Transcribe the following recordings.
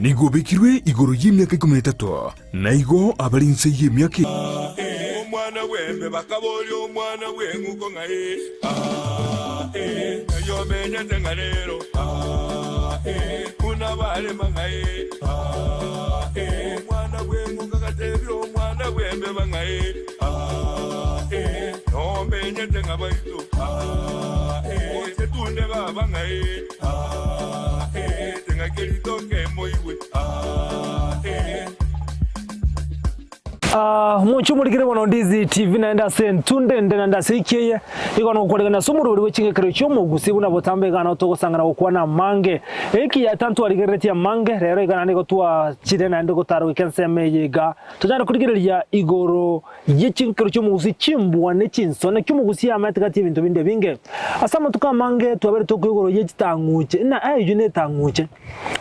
Nigo obekirwe igoro y'emiaka ikomi na etato, na igo abare inse y'emiaka. Omwana bw'embe bakaboria omwana bw'eng'uko ng'a ee, aa, ee, ng'ai omenyete ng'a rero, aa, ee, buna barema ng'a ee, aa, ee. Omwana bw'eng'uko agatebia omwana bw'embeba ng'a ee, aa, ee, nomenyete ng'a baito, aa, ee, oche tunde baba ng'a ee, aa, ee, ting'aki ritoke moigwe, aa, ee. Omochie omorikire bono Ndizi TV naende ase entunde ende naende ase eki eye igo nogokwaregania ase omorweri bwe ching'ekero chi'omogusi buna botambe iga nao togosang'ana gokwana amange. Eki yata ntwarigereretie amange rero iga naende igo twachire naende gotara goika ensemo eye iga tonyare korigereria igoro ye ching'ekero chi'omogusi chimbwa ne chinsone naki omogusi amaete gati y'ebinto binde ebinge. Ase amatuko amange twabere tokwa igoro ye chitang'uche ng'a eyio netang'uche.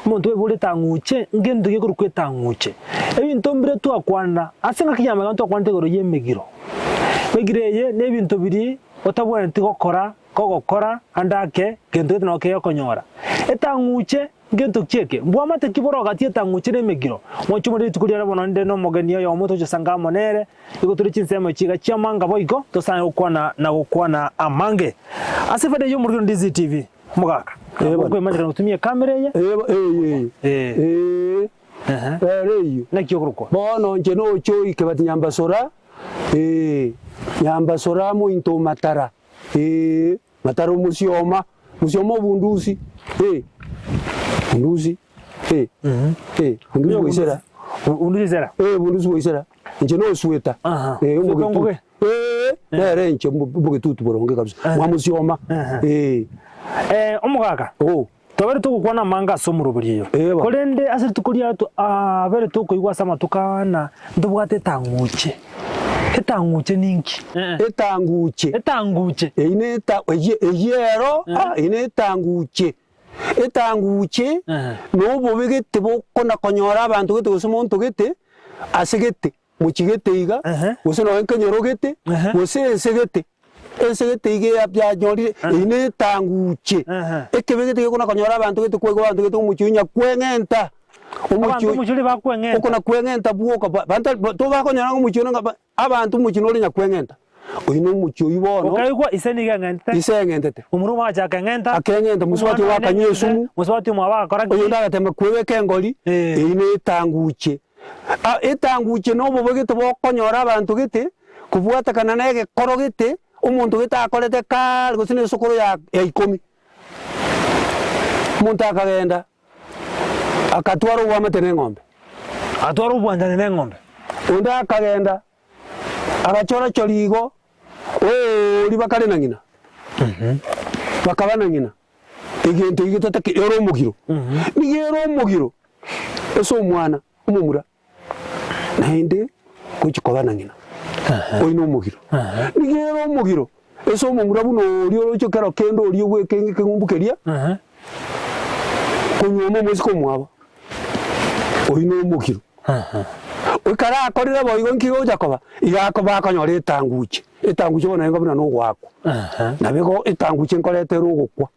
Omonto oibore etang'uche, ngento gekorokwa etang'uche. Ebinto mbire twakwana, ase engaki ya magega ntwakwanete igoro y'emegiro. Emegiro eye nebinto biria otabwenereti gokora, kogokora ande ake, gento gete nabo kegokonyora. Etang'uche, ngento ki eke? Mbwamate ki bore gati y'etang'uche na emegiro? Moche more rituko riane bono ninde nomogeni oyomo tochosanga amo nere, igo tore chinsemo echi iga chi'amanga boigo, tosanye gokwana na gokwana amange. Ase efaida y'omorwani Ndizi TV. Omogaka, Eh, bono. okwemanyera gotumia ekamera eye. Eh, bo- eh, Eh. eh. Ehe. Ere eyio. Naki okorokwa? Bono inche noche oike bati Nyambasora, eh, Nyambasora mointo o Matara, eh, Matara omosioma, mosioma obundusi, eh, bundusi, eh, eh, bundusi boisera. Bundusi isera? Eh, bundusi boisera. Inche nosweta, Aha. eh, Sweta omogetutu. ongobe? Ee, nere inche omogetutu boronge kabisa, mwamosioma, ee. Eh, omogaka, Oh. twabere togokwana amanga ase omorobori oyo, Ee bono. korende ase rituko riaye to abere tokoigwa ase amatuko aa ng'a ntobwate etang'uche. Etang'uche ninki? Etang'uche. Etang'uche. Eyio ne eta eyio eyio ero, ah, eyio ne etang'uche. Etang'uche, na obobe gete bokona konyora abanto gete gose monto gete, ase gete. Mochie gete iga, gose nonya nkenyoro gete, gose ense gete, ense gete iga eya yanyorire, eyio netanguche. Ekebe gete gekona konyora abanto gete kwaigwa abanto gete omochie oyo nyakweng'enta, omochie Abanto oyo omochie oria bakweng'enta. okona kweng'enta bwoka ba banta tobakonyora ng'a omochie one ng'a ba abanto omochie nore nyakweng'enta. Oyio na omochie oyio bono. Okaigwa ise nigo eng'entete. Ise eng'entete. Omorwoti omwagacha akeng'enta. Akeng'enta, mosubati Omwana obo oye akanywa neng'entete, esumu. Mosubati omwabo agakora ki? Oyonde agatema kwebeka engori, eyio netanguche. Ah, etanguche nobobe gete bokonyora abanto gete, kobwatekana na egekoro gete, omonto gete akorete kaare gose na esokoro ya ya ikomi. Omonto akagenda, akatwara oboamate na eng'ombe. Agatwara obwanchani na eng'ombe. Onde akagenda, agachora-choria igo, oooria bakare na ng'ina, bakaba na ng'ina. Egento eke getata ere omogiro, nigo ere omogiro ase omwana omomura, naende gochia koba na ng'ina, oyio na omogiro. Nigo ere omogiro ase omomura buna oria oroche kero kende oria obweke ekeng'umbu keria, konyuoma omoiseke omwabo, oyio na omogiro. Ekero akorire boigo nki gocha koba? Iga akoba akonyora etanguche. Etanguche bono enga buna nogoakwa. Nabo igo etanguche nkoreta ere ogokwa.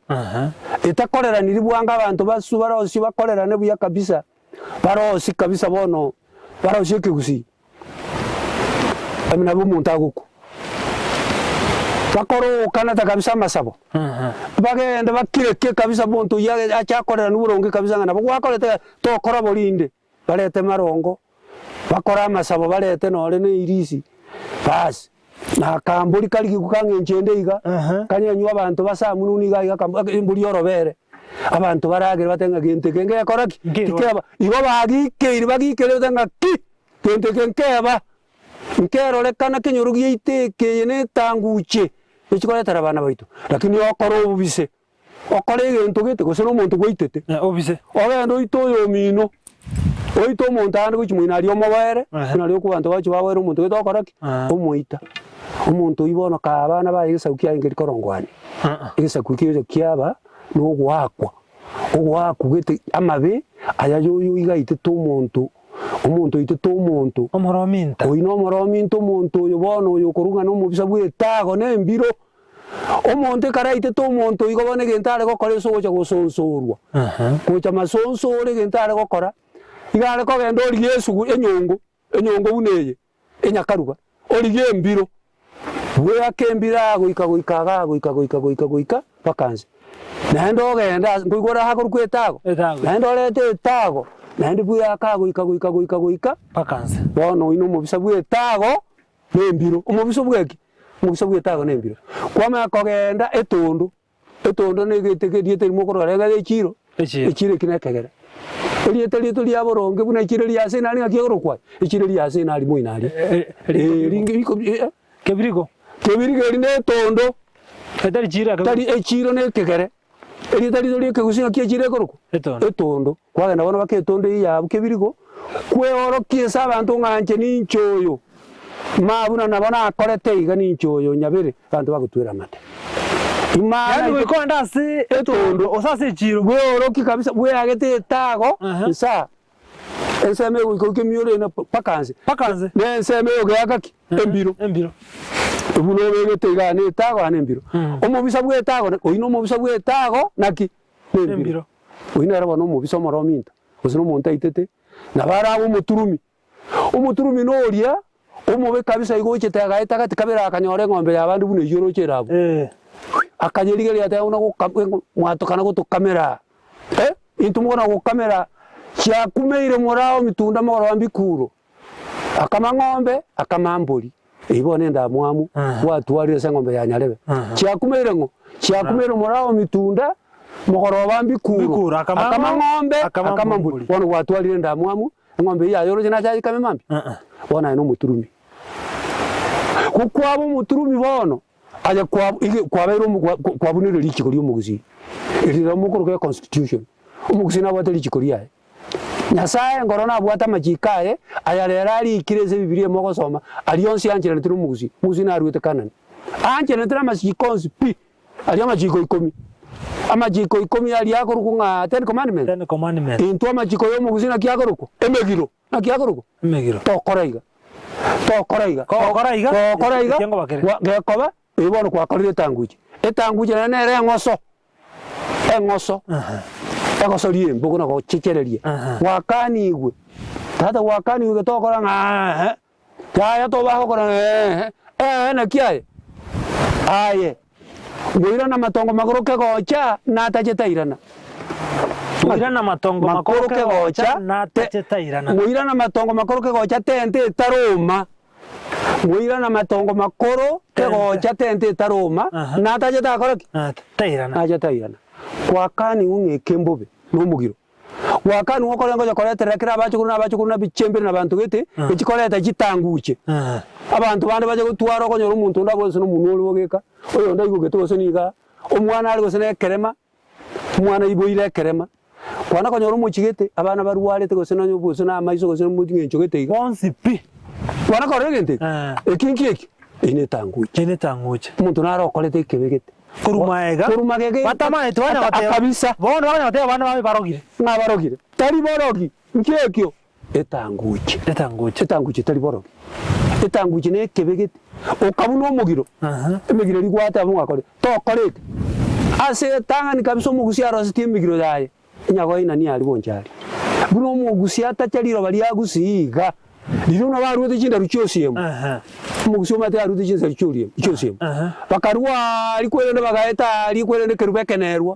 Etakoreraniri bwango abanto basu barosie bakorerane buya kabisa, barosie kabisa bono, barosie ekegusii. Nabo omonto agokwa. Bakorokanata kabisa amasabo, bagende bakireke kabisa omonto oyio ache akorerane boronge kabisa ng'a nabo gwakorete tokora bo rinde. Barete marongo, bakore amasabo barete nore ne irisi, baas, na akambori karigigwe kang'encho ende iga, kanyenywe abanto basamunwe niga iga akambo embori y'orobere, abanto baragere batebe ng'a gento eke ngekora ki? Tikeba, igo bagikeire bagikeire batebe ng'a ki, gento eke nkeba, nkerorekana kenyoro giaito eke eye na etanguche, echi koretera abana baito, lakini okore obobise. Okore egento gete, gose nomonto gwaitete, Obise. ogende oite oyomino, oite omonto aande gochia moino aria omoboere, buna aria okwo abanto bagochia baboera omonto gete okora ki? Omoita. Omonto oyio bono kaa abana baye egesaku kiaye nkeri korongwania, egesaku ekio egecha kiaba na ogoakwa, ogoakwa gete amabe aya ya oyo iga aitete omonto, omonto oitete omonto, Omorominta. oyio na omorominto omonto oyo bono oyo okorwa ng'a na omobisa bwa etago na embiro. Omonto ekero aitete omonto igo bono egento are gokora ase ogocha gosonsorwa, gocha masonsore egento are gokora. Iga are kogenda origie esugu enyongo, enyongo buna eye, enyakaruga, origie embiro, bweake embiro aa goika goika igaa goika goika goika goika mpaka nse. Naende ogende ase nkoigwa ore akorokwa etago, Etago. naende orete etago, naende bweake aa goika goika goika goika, Mpaka nse. bono oyio na omobisa bwa etago na embiro. Omobisa bwa ki? Omobisa bwa etago na embiro. Kwamanya kogenda etondo, Etondo na egete erieta erimo okorora iga echiro, Echiro. echiro eki nekegere. Erieta riaito ria boronge buna echiro ria ase nari ng'aki ekorokwa aye? Echiro ria ase nari moino aria. Eh, ringe riko eh, Kebirigo. kebirigo eri na etondo, Etari chiro ya tari kebirigo. echiro na ekegere. Erieta riaito ria ekegusii ng'aki echiro ekorokwa? Etondo. Etondo. Kwagenda bono mpaka etondo eyio yabu kebirigo, kweorokia ase abanto ng'a inche ninche oyo. Ma buna nabo nakorete iga ninche oyo nyabere, abanto bagotwera amate. Imana Yaani ito goika ogende ase etondo gose ase echiro. bweoroki kabisa bweagete etago Aha. nsa ensemo egoika goika emioro ene mpaka nse Mpaka nse. na ensemo egogeaka ki? Embiro. Embiro. Buna obegete igaa na etago aa na embiro. Omobisa bwa etago oyio na omobisa bwa etago naki? Na embiro. Embiro. Oyio nere bono omobisa omorominto gose na omonto aitete nabo arabe omoturumi. Omoturumi noria omobe kabisa igo ochete agaeta gati kabere akanyora eng'ombe y'abande buna eyio oroche ere abwo. Akanyerigereria ateba buna goka mwatokana gotokamera eh, intwe mokona gokamera chiakumeire morao mitunda mogoroba mbikuro. Akama ng'ombe, akama mbori, eyio bono endamwamu gwatwarire ase eng'ombe ya nyarebe. Chiakumeire ng'o? Chiakumeire morao mitunda mogoroba mbikuro. Mbikuro, akama Akama ng'o? ng'ombe, Akama akama mbori. mbori. Bono gwatwarire endamwamu Eng'ombe eyio yayoroche nache ayekame mambia? Bono aye nomoturumi. Gokwaba omoturumi bono, aye kwa ige kwabeire omo kwa kwabunire richiko ria omogusii, eri riria mokoroka econstitution. Omogusii nabwate richiko riaye. Nyasaye nkoro nabwate amachiko aye, aya rero arikire ase ebibiria mogosoma, aria onsi ancheranete na omogusii. Omogusii naruete Canaan. Aancheranete na amachiko onsi pi. Aria amachiko ikomi. Amachiko ikomi aria akorokwa ng'a Ten Commandments. Ten Commandments. Intwe amachiko y'omogusii naki akorokwa? Emegiro. Naki akorokwa? Emegiro. Tokora iga. Tokora iga. Kogokora iga, Kogokora iga, ekiango bakere. gwa gekoba, erio bono gwakorire etanguche. Etanguche naende nere eng'oso. Eng'oso. Egoso ri'embogo na gochechereria. Gwakanigwe. Tata gwakanigwe iga tokora ng'a eeh. Yaya tobagokora eeh eeh naki aye? Aye, ngoirana amatongo magoro kegocha natache tairana. Ngoirana amatongo Makoro makoro kegocha kegocha natache tairana. Ngoirana amatongo makoro kegocha tente etaroma. Ngoirana amatongo makoro kegocha tente etaroma Aha. natache takora ki? Tairana. Nache tairana. Gwakanigwe ng'a eke mbobe nomogiro. Gwakanwa okore ngocha koreterera kera abachokoro na abachokoro na bichemberi na abanto gete, echi koreta chitanguche. Abanto bande bache gotwara okonyora omonto onde abwo gose na omonwa ore bogeka, oyonde aigogete gose niga, omwana are gose na ekerema, omwana aiboire ekerema. Kwana konyora omochie gete, abana barwarete gose nonye gose na amaiso gose ng'encho gete iga. Bonsi pi. Kwana korora egento eke, eki nki eki? Eye netanguche. Eye netanguche. Omonto nare okorete ekebe gete. Korwa magega, Korwa magega batamaeti banya goteba, kabisa. Bono bakanya goteba abana babe barogire. Ng'a barogire. Tari borogi. Nki ekio? Etanguche. Etanguche. Etanguche tari borogi. Etanguche na ekebe gete. Okabuna omogiro. Emegiro eria gwateba ng'a tokora eke. Ase etang'ani kabisa omogusia arosetie emegiro yaye. Onyagoe inani aria boncha aria. Buna omogusia atacha riroba ria gusii iga, riria buna baruete chindaru chi'osiemo, omogusia omanyete aruete chinsaru chi'oriemo chi'osiemo. Bakarua aria kwerende bagaeta aria kwerende ekerubo ekenerwa,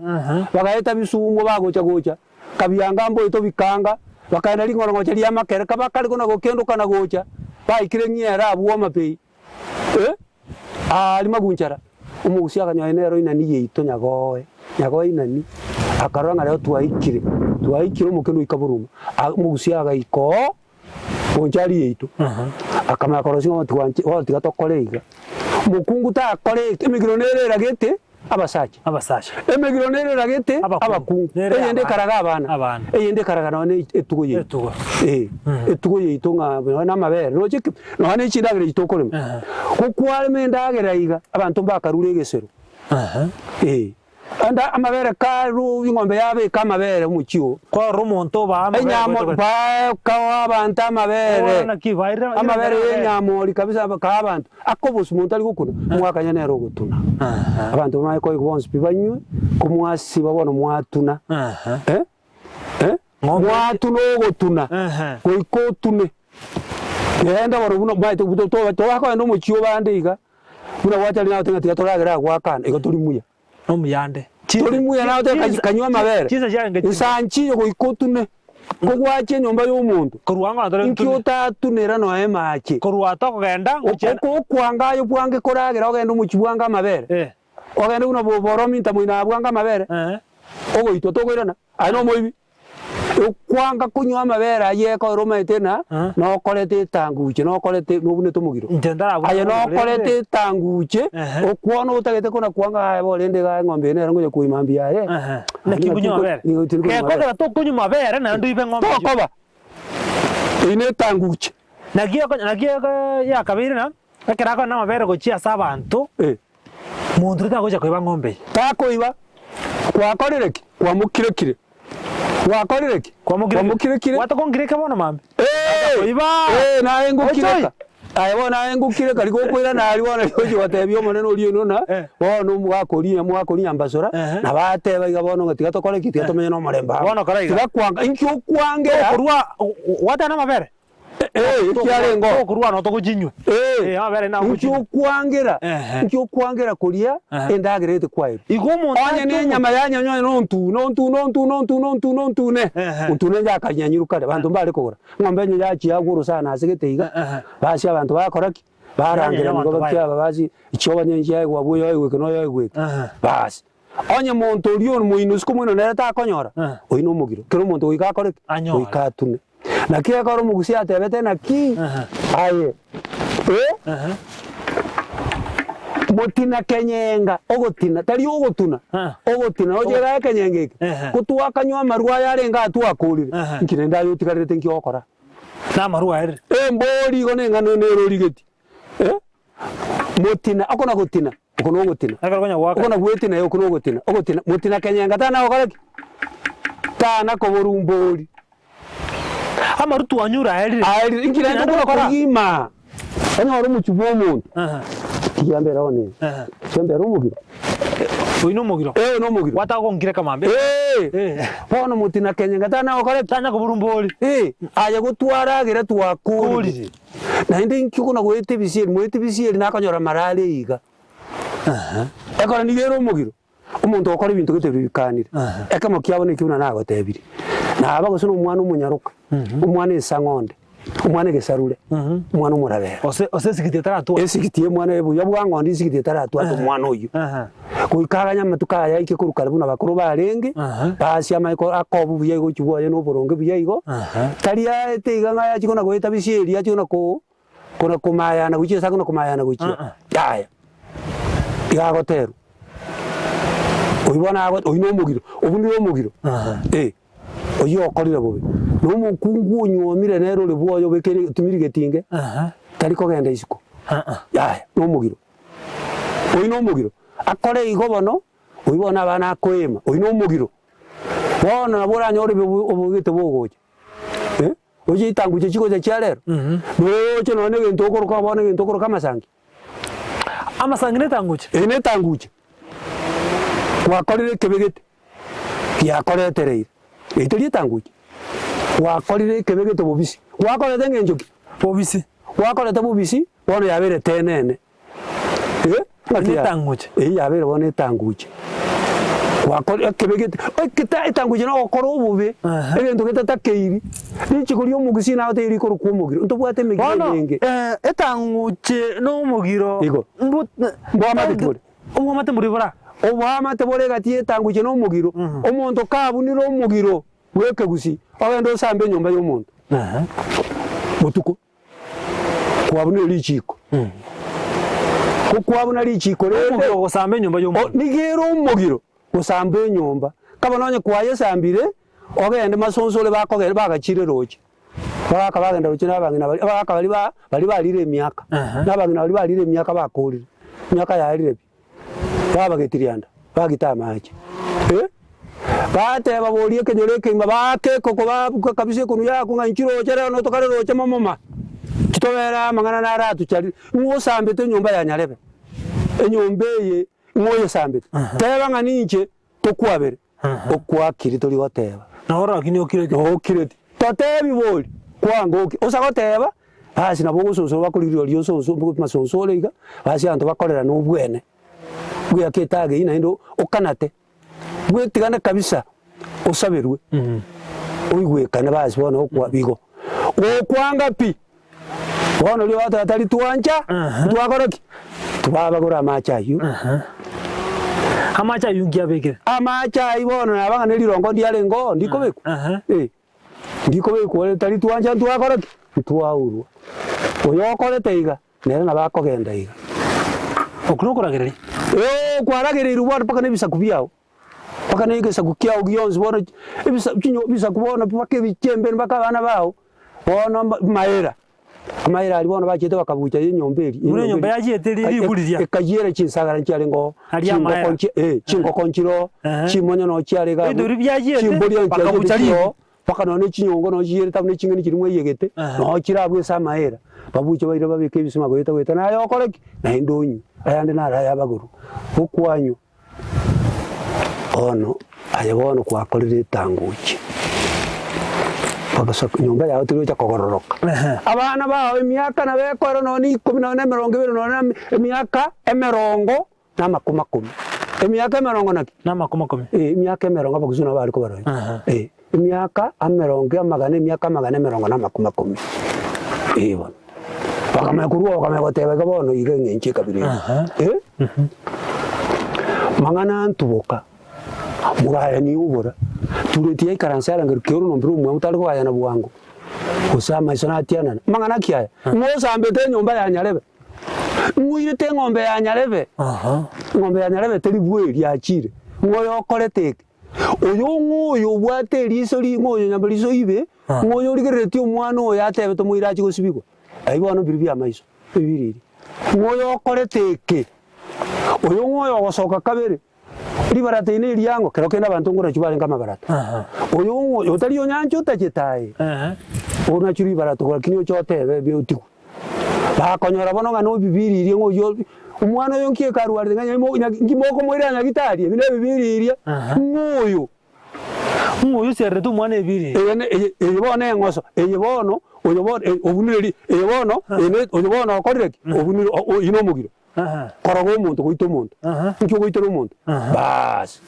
bagaeta bisumo bagocha gocha, kabianga mboito bikanga, bakaenda ring'orong'ocha ri'amakere, kabakare kona gokendoka na gocha, baikire ng'iere abwo Homa Bay. Eh, aria magunchara, omogusia akanyora nero inani yaito nyagoe, nyagoe inani, akarora ng'a rero twaikire, twaikire omokendo oika boruma, a omogusia agaika oo, bonchari yaito, akamanya korosia ng'a twanche bono tiga tokore iga. Mokungu takora eke, emegiro nere eragete. Abasacha. Abasacha. Emegiro nere eragete Abakungu. abakungu, Nere eyende abana. ekaraga abana, Abana. eyende ekaraga nonya ne etugo yaito. Etugo. Eh, etugo yaito ng'a nonya na amabere, roche ki, nonya ne chindagera echi tokorema. Ehe. Gokwarema endagera iga, abanto mbakarure egesero. Ehe. Eh, ande amabere karu eng'ombe yabeka amabere omochie oo. Kwarora omonto obaa amabere Enyamo goeta goeta. baa kaoa abanto amabere. Bono naki bairire Amabere amabere. ya enyamori kabisa kaa abanto. Akobosu monto ari gokuna, omwakanya nere ogotuna. Abanto bamanye koigwa bonsi pi banywe, ko mwasiba bono mwatuna. Eh? Eh? Ng'ombe. Gwatuna ogotuna, Ehe. goika otune. Genda bono buna omanyete to- to- togakogenda omochie obande iga, buna gwacha riria nagoteba ng'a tiga toragere agwo akane, igo tori muya. Nomuyande. Tori muya nagoteba Chinsa- kanywa amabere. Chinsa chiarenge chinsa. Nsa nchiyo goika otune. Kogwachia enyomba ya omonto, Korwa ang'o tore inki ntune. otatunera nonya emache? Korwa tokogenda gochia. Okwanga aye bwange koragera ogende omochie bwange amabere. Eh. Ogende buna borominta moino bwange amabere, Eh. ogoitwa tokoirana, aye nomoibi. Okwanga konywa amabere ayio ekoera omanyete ng'a Eh. nokorete etanguche, nokorete nobunete omogiro. Inche ntarabuna Aye omogiro nokorete rende. etanguche, Ehe. okwana otagete kona kwanga aye bo rende iga eng'ombe eye nere ngonya koima mbuya aye. Ehe. Naki nkonywa amabere? Gekogera tokonywa mabere naende oibe eng'ombe eyio. Tokoba, eyio ne etanguche. Naki eko naki eko yakabeire ng'a, ekero akonywa amabere gochia ase abanto, Eh. monto oria tagocha koiba ng'ombe eye. Takoiba, kwakorire ki? Kwamokirekire. Gwakorire ki? Kwamokirekire. Gwatokongirekire bono mambia? Eh! Koiba! Eh, naye ngokireka. Ochoi! Aye bono naye ngokireka rigo okoirana aria bono rigo ochi gotebia omonene oria oino ng'a Eh. bono omogaka oria omogaka oria Nyambasora, Ehe. nabo ateba iga bono ng'a tiga tokore ki? Tiga tomenye na omorembe amo. Bono kora iga. Tiga kwanga, inki okwangera? Okorwa gwateba namabere? Eh, ekiarenge oo. Tokorwa no togochinywa. Eh, Eh, amabere na inki ogochinywa. okwangera? Ehe. Inki okwangera koria Ehe. endagera ete kwaerwa? Igo omonto Onye ache na enyama yanyanywa onye na ontune, ontune, ontune, ontune, ontune, ontune, Ehe. ontune yakanyanyirwe kare, abanto mbare kogora. Eng'ombe enye yachia agwo orosana ase gete iga, Ehe. basi abanto bakora ki? Barangerania Yanyenya igo abanto baye. bakiaba basi, chioba onye chiaegwa abwo oyoegwa eke na oyoegwa eke. Ehe. Basi. Onye monto oria ore moino isiko moino nere takonyora, Eh. oyio nomogiro. Kera omonto goika akore ki? Anyore. Goika atune. Naki ekero omogusia atebete naki, Ehe. aye, eh, Ehe. motina kenyenga, ogotina, tari ogotuna, Eh. ogotina, roche iga ekenyenga eke, Ehe. ko twakanywa amarwa aya arenge aa twakorire, Ehe. inki rende aye otigarerete nki ogokora? Namarwa aerire. Embori igo neng'ana nere origeti, eh, motina, oko nagotina. Oko nogotina. Ekero konya goaka. Oko nagwetina, oko nogotina, ogotina, motina kenyenga tana gokora ki? Tana koborumbori. Amarutu anyure aerire. Aerire, inki naende Naende okona gokora? kogima? Onyore omochie bwa omonto. Aha. Tiga mbere one eye. Aha. Tiga mbere omogiro. Oyio nomogiro. Eh, oyo nomogiro. Gwataka gonkireka mambia. Eh. Eh. Bono motina kenyenga tana gokora ki? Tanya koborumbori. Eh, aye gotwaragera twakorire. Korire. Naende inki okona goeta ebisieri? Moete ebisieri nakonyora malaria iga. Ekero nigo ere omogiro, omonto ogokora ebinto gete bikanire. Ekemo kiabo nekio buna nagotebirie, naba gose na omwana omonyaroka, omwana esang'onde, omwana egesarure, omwana omorabera. Ose ose esigiti etaratwa. Esigiti ya omwana buya bwa ng'ondi esigiti etaratwata omwana oyio. Goika aganye amatuko aya aike korwa kare buna bakoro barenge, basi amaiko akobu buya igo gochia bwoye na oboronge buya igo, tari aete iga ng'a yachia kona goeta bisieri achia kona ko kona komayana gochia ase akona komayana gochia, yaya. Iga agoterwa, oyio bono ago oyio na omogiro, obunire omogiro, eh, oyio okorire bobe. Na omokungu onyuomire nere ore bwoye obekere otumiri getinge, tari kogenda isiko, yaya, na omogiro. Oyio nomogiro, akore igo bono, oyio bono abana akoema, oyio nomogiro. Bono nabo oranyore obo obogete bogocha eh, oche chitanguche chigocha chia rero, noche nonya na egento okoroka bono egento okoroka amasangi. Amasangi na etanguche? Eye na etanguche, gwakorire ekebe gete, giakoretereire, eye teri etanguche, gwakorire ekebe gete bobisi, gwakorete eng'encho ki? Bobisi. Gwakorete bobisi, bono yabeire tenene. Eh, ng'aki ya- Etanguche. Eyio yabeire bono etanguche. Gwakora ekebe gete, eketa etanguche na ogokora obobe, Aha. egento getatakeiri, richiko ria omogusii nagotebi rikorokwa omogiro, ntobwate emegiro Bono emenge. eh, etanguche na omogiro Igo. mbu- Mbwamate ki bore? Obwamate mbori bora? Oboamate bore egati ya etanguche na omogiro, omonto kabunire omogiro bwa ekegusii, ogende osambe enyomba ya omonto, botuko. Kwabunire richiiko. Ko kwabuna richiiko rende, Omogiro ogosamba enyomba o- y'omonto. nigo ere omogiro gosamba enyomba. Kaba nonye kwayesambire, ogende masonsore bakogenda bagachire roche. Bagaka bagenda roche na abang'ina baria, abagaka baria ba baria barire emiaka, Aha. na abang'ina baria barire emiaka bakorire, emiaka yaerire pi. Babagetirianda, bagita amache. Eh, bateba boria ekenyoro ekeima baake ekoko babuka kabisa ekonu yaku ng'a inchuo roche rero notokare roche momoma, titobera amang'ana naro atucharire, ng'o osambete enyomba ya nyarebe, enyomba eye ng'o oyesambete, teba ng'a ninche tokwabere, okwakiri tori goteba. Noro lakini okireti. Okireti. Totebi bori, kwanga oki. Osa goteba, basi nabo ogosonsora bakorigia rirorio osonso masonsore iga, basi abanto bakorera na obwene. Bweake etag eyio naende okanate, bwetigane kabisa, osaberwe, oigwekane basi bono okwa igo. Gokwanga pi, bono riria ogoteba tari twancha, twakora ki? Tobabagore amache ayio. Amache ayio nki abekire? Amache ayio bono naba ng'a ne rirongo ndiarenge oo, ndikobekwa? Eh, ndikobekwa ore tari twancha ntwakora ki? Ntwaurwa. Oyo okorete iga, nere nabo akogenda iga. Okwo nokoragereria. Ee, kwaragereirwe bono mpaka na ebisaku biao, mpaka na egesaku kiao gionsi bono ebisa chinyo ebisaku bono mpaka ebichembe mpaka abana bao, bono mba maera, amaera aria bono bachete bakabucha ya enyomba eria, Buna enyomba yachiete ri ribu riria. Ekayiera chinsagara nchiarenge oo, Aria chingoko amaera. nchi eh, chingoko nchire oo, Ehe. chimonyo noo chiare iga Ebinto abwo, biria biachiete, chimbori nchiachiete bakabucha chire ribu. oo, Mpaka nonya ne chinyongo nonya chiyerete abwo ne ching'eni chiria mwaiyegete, nonya chire abwo ase amaera, babuche baire babeke ebisima goeta goeta naye okore ki? Naende onywe, ayande naro aya abagorwa, gokwanywa. Bono aye bono kwakorire etanguchi, bagasoka nyomba yao terigocha kogororoka. Abana bao emiaka nabo ekoro nonya na ikomi nonya na emerongo ebere nonya na emiaka emerongo na amakumakumi. Emiaka emerongo naki? Na amakumakumi. Eh, emiaka emerongo abagusu nabo bare kobarora. Aha. Eh, emiaka amerongo amagana emiaka amagana emerongo na amakumakumi. Eh bono. Bakamanya korwa oo bakamanya goteba iga bono iga eng'encho ekabira eye. Aha. Eh, mang'ana ntuboka, mogayani obora, tureti yaikaransa yarangerwa kioro nombire omwabo tari kogayana bwango, gose amaiso natianana. Mang'ana ki aya? Ng'o osambete enyomba ya nyarebe? Ng'oirete eng'ombe ya nyarebe, eng'ombe ya nyarebe teri bweri yachire, ng'o oyokorete eke? Oyo ng'o oyo obwate eriso ri ng'o oyo nyamba riso ibe, ng'o oyo origereretie omwana oyo atebete omoire achie gosibigwa? Ayio bono mbiria bia amaiso, ebiriri. Ng'o oyokorete eke? Oyo ng'o oyo ogosoka kabere, ribarata eri neriang'o, kero kende abanto nkorachwo barenge amabarata. Oyo ng'o oyo otari onyancha otachete aye, onachwe ribarata lakini oche otebe ebi otigwe. Bakonyora bono ng'a nobibiririe ng'a oyio omwana oyo nki ekarwarete ng'a nyarimo nki mokomoirera nyagitari ebi nebibiririe, ng'o oyo? Ng'o oyo osiarerete omwana ebiriri? Eye ne eye eye bono eng'oso, eye bono oyo bono obunire ri eye bono eye ne oyo bono okorire ki? Obunire o oyio na omogiro. Koroga omonto goita omonto. Inki ogoitera omonto? Baas.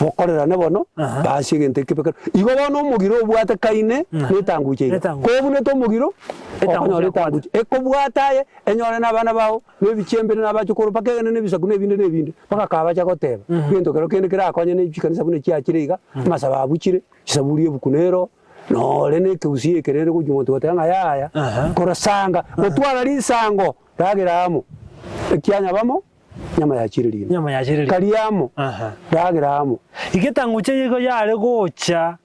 Bokorerane bono, baas egento ekebe kero. Igo bono omogiro obwate kaine na etanguche iga. Kobunete omogiro, okonyora etanguche. Ekobwata aye, enyore na abana bao, na ebichembene na abachukuru mpaka egende na ebisaku na ebinde na ebinde. Mpaka kabacha goteba, egento kero kende kerakonye na chikanisa buna chiachire iga, amasabo abuchire, chisaburi ebuku nero. Nore na ekegusii eke rende gochia omonto goteba ng'a yaya, korosanga, gotwara risango, ragera amo, ekianyaba amo, nyama yachire rimo. Nyama yachire rimo. Karia amo, ragera amo. Iga etanguche eye igo yare gocha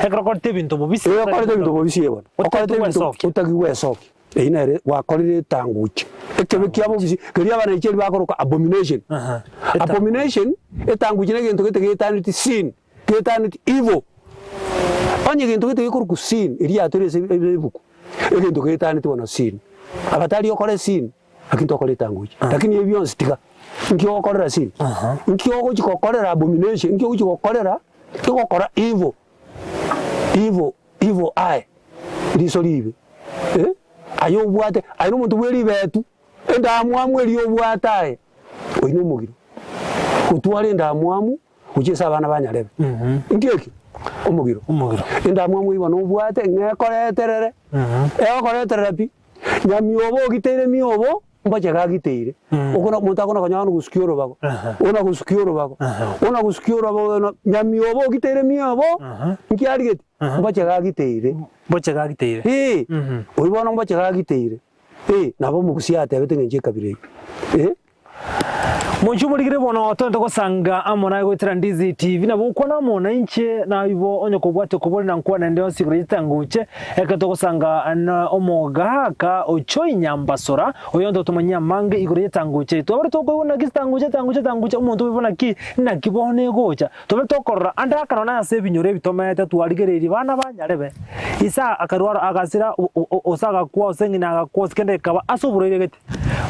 ekero okorete ebinto bobisi. Ee, okorete ebinto bobisi ee bono. Okorete Okorete ebinto ebinto otari gwesokia. Eyio nere gwakorire etanguche. Ekebe kia bobisi, keria abanaicheria bakoroka abomination. Abomination, etanguche na egento gete geetaneti sin. Getaneti evil. Onye egento gete gekorokwa sin, eria yatoire ase ebuku, egento getaneti bono sin. Abatari okore sin, lakini tokore etanguchi. Lakini ebi bionsi tiga, nki ogokorera sin? Nki ogochi gokorera abomination, nki ogochi gokorera egokora evil, evil, evil eye, riso ribe eh, aye obwate, aye na omonto bwe ribetu, endamwamu eria obwate aye, oyio na omogiro. Otware endamwamu. Gochia ase abana ba nyarebe. Inki ekio? Omogiro. Omogiro. Endamwamu eyio bono obwate ng'a ekoreterere, egokoreterera pi, nyamiobo ogiteire miobo, mbocheke agiteire. Okona omonto akona konya bono gosukia orobago, ona gosukia orobago, ona gosukia orobago ona nyamiobo ogiteire miobo, nki arigeti? Mbocheke agiteire. Mbocheke agiteire. Eeh, oyio bono mbocheke agiteire, eh, nabo omogusia atebete ng'a inche ekabira eyio, eh. Monche omorigire bono toente gosanga amo naye goetera Ndizi TV nabo gokwana amo nainche naibo onye kobwate okobori na nkwana ende yonsi igoro yechitanguche ekero togosanga na omogaka Ochoi Nyambasora oyonto otomanyie amange igoro yetanguche twabere tokoigwa naki chitanguche tanguche tanguche omonto oibo naki naki bono egocha tobe tokorora ande aka nonye ase ebinyoro ebi tomaete twarigereirie bana ba nyarebe isa akarwara agasira ose agakwa ose ng'ina agakwa ose kende gekaba ase oborwaire gete.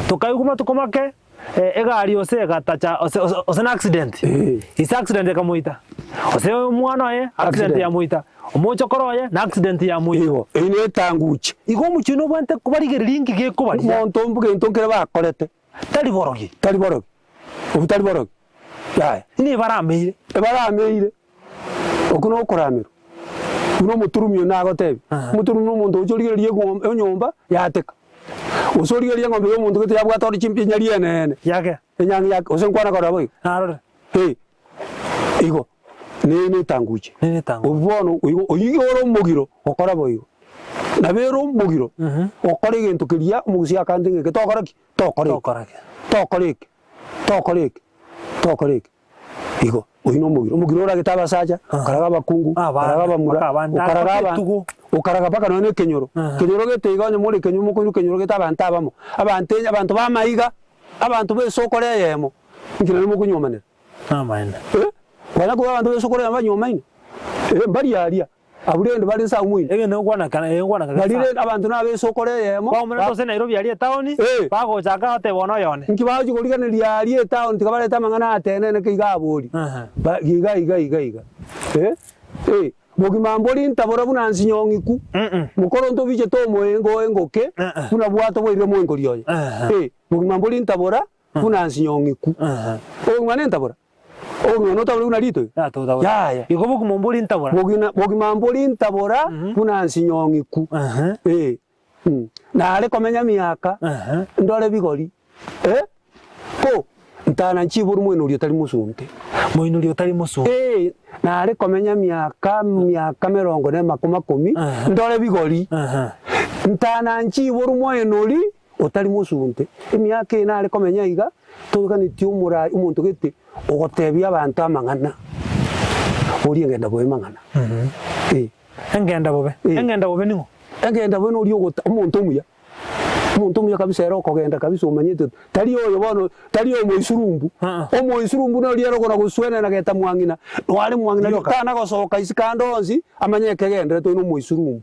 Tokaigwa matuko make, Egari ose egatacha ose ose ose na accident, Eh. ise accident ekamoita, ose omwana oye accident Accident. yamoita, omochokoro oye na accident yamoita. Igo, eyio na etanguche. Igo omochie nobwate kobarigereria inki gekobaria. Omonto mbu gento nkere bakorete. Tari borogi. Tari borogi, obwo tari borogi, yaya. Nigo barameire. Ebarameire. Okwo nokoramerwa, buna omoturumi one agotebia, omoturumi na omonto ocha origereria eng'ombe enyomba yateka, gose origereria eng'ombe ya omonto gete yabwate ore chimbi enyari eneene, Yake. enyangi yake, gose nkwana korora boigo? Narore. Eh, igo, neye na etanguche. Nere etanguche. Obwo bono igo oyio ore omogiro gokora boigo. Nabo ere omogiro, gokora egento keria omogusii akante ng'a eke tokora ki? Tokora eke. Tokora eke. Tokora eke, tokora eke, tokora eke. Igo, oyio nomogiro. Omogiro oragete abasacha, okaraga abakungu, Abana, okaraga abamura, mpaka abana, okaraga mpaka aba etugo. okaraga mpaka nonya na ekenyoro. Kenyoro gete iga onye more ekenyoro mokoirwa ekenyoro gete abanto abamo, abanto enya abanto ba amaiga, abanto ba esokoro eyemo, inki naende mokonywomanera? Amaene. Eh, kwanya korwa abanto ba esokoro eyemo banywomaine? Eh, mbari aria. Abwo rende bare nse agwo moino. Egento ngokwana kana eh ngokwana Bari kabisa. rende abanto nabe esokoro eyemo. Baumerete ase Nairobi aria etaoni, Eh. bagochaka goteba one oyone. Inki bagochia korigereria aria etaoni tiga barete amang'ana atenene ke iga abori. Ehe. Ba iga iga iga iga. Eh, eh, bogima mbori ntabora buna nsinyong'iku. Mm. Mokoronto obichete omoengo oengoke, Eh. buna bwato bwairire moengori oye. Ehe. Eh, bogima mbori ntabora buna nsinyong'iku. Ehe. Obogima nentabora. Obogima notabore buna rito iga? Yatotabora. Yaya. Igo bogima mbori ntabora. Bogina bogima mbori ntabora buna nsinyong'iku. Ehe. Eh, mm. Nare komenya miaka, Ehe. ndore bigori, eh, ko ntana nchiboru moino oria otari mosunte. Moino oria otari mosunte. Eh, nare komenya miaka miaka merongo na emakomakomi, Ehe. ndore bigori, Ehe. ntana nchiboru moino oria Otari mosunte, emiaka eye nare komenya iga, toganetie omorai omonto gete ogotebia abanto amang'ana, oria engenda bobe mang'ana. Eh. Engenda bobe. Eh. Engenda bobe ning'o? Engenda bobe noria ogota omonto omuya, omonto omuya kabisa ere okogenda kabisa omanyete tari oyo bono tari omoisurumbu, omoisurumbu noria ere okona gosuenena geta mwang'ina, noare mwang'ina Rioka. tana gosoka isiko ande onsi, amanye ekegenderete oyo nomoisurumbu.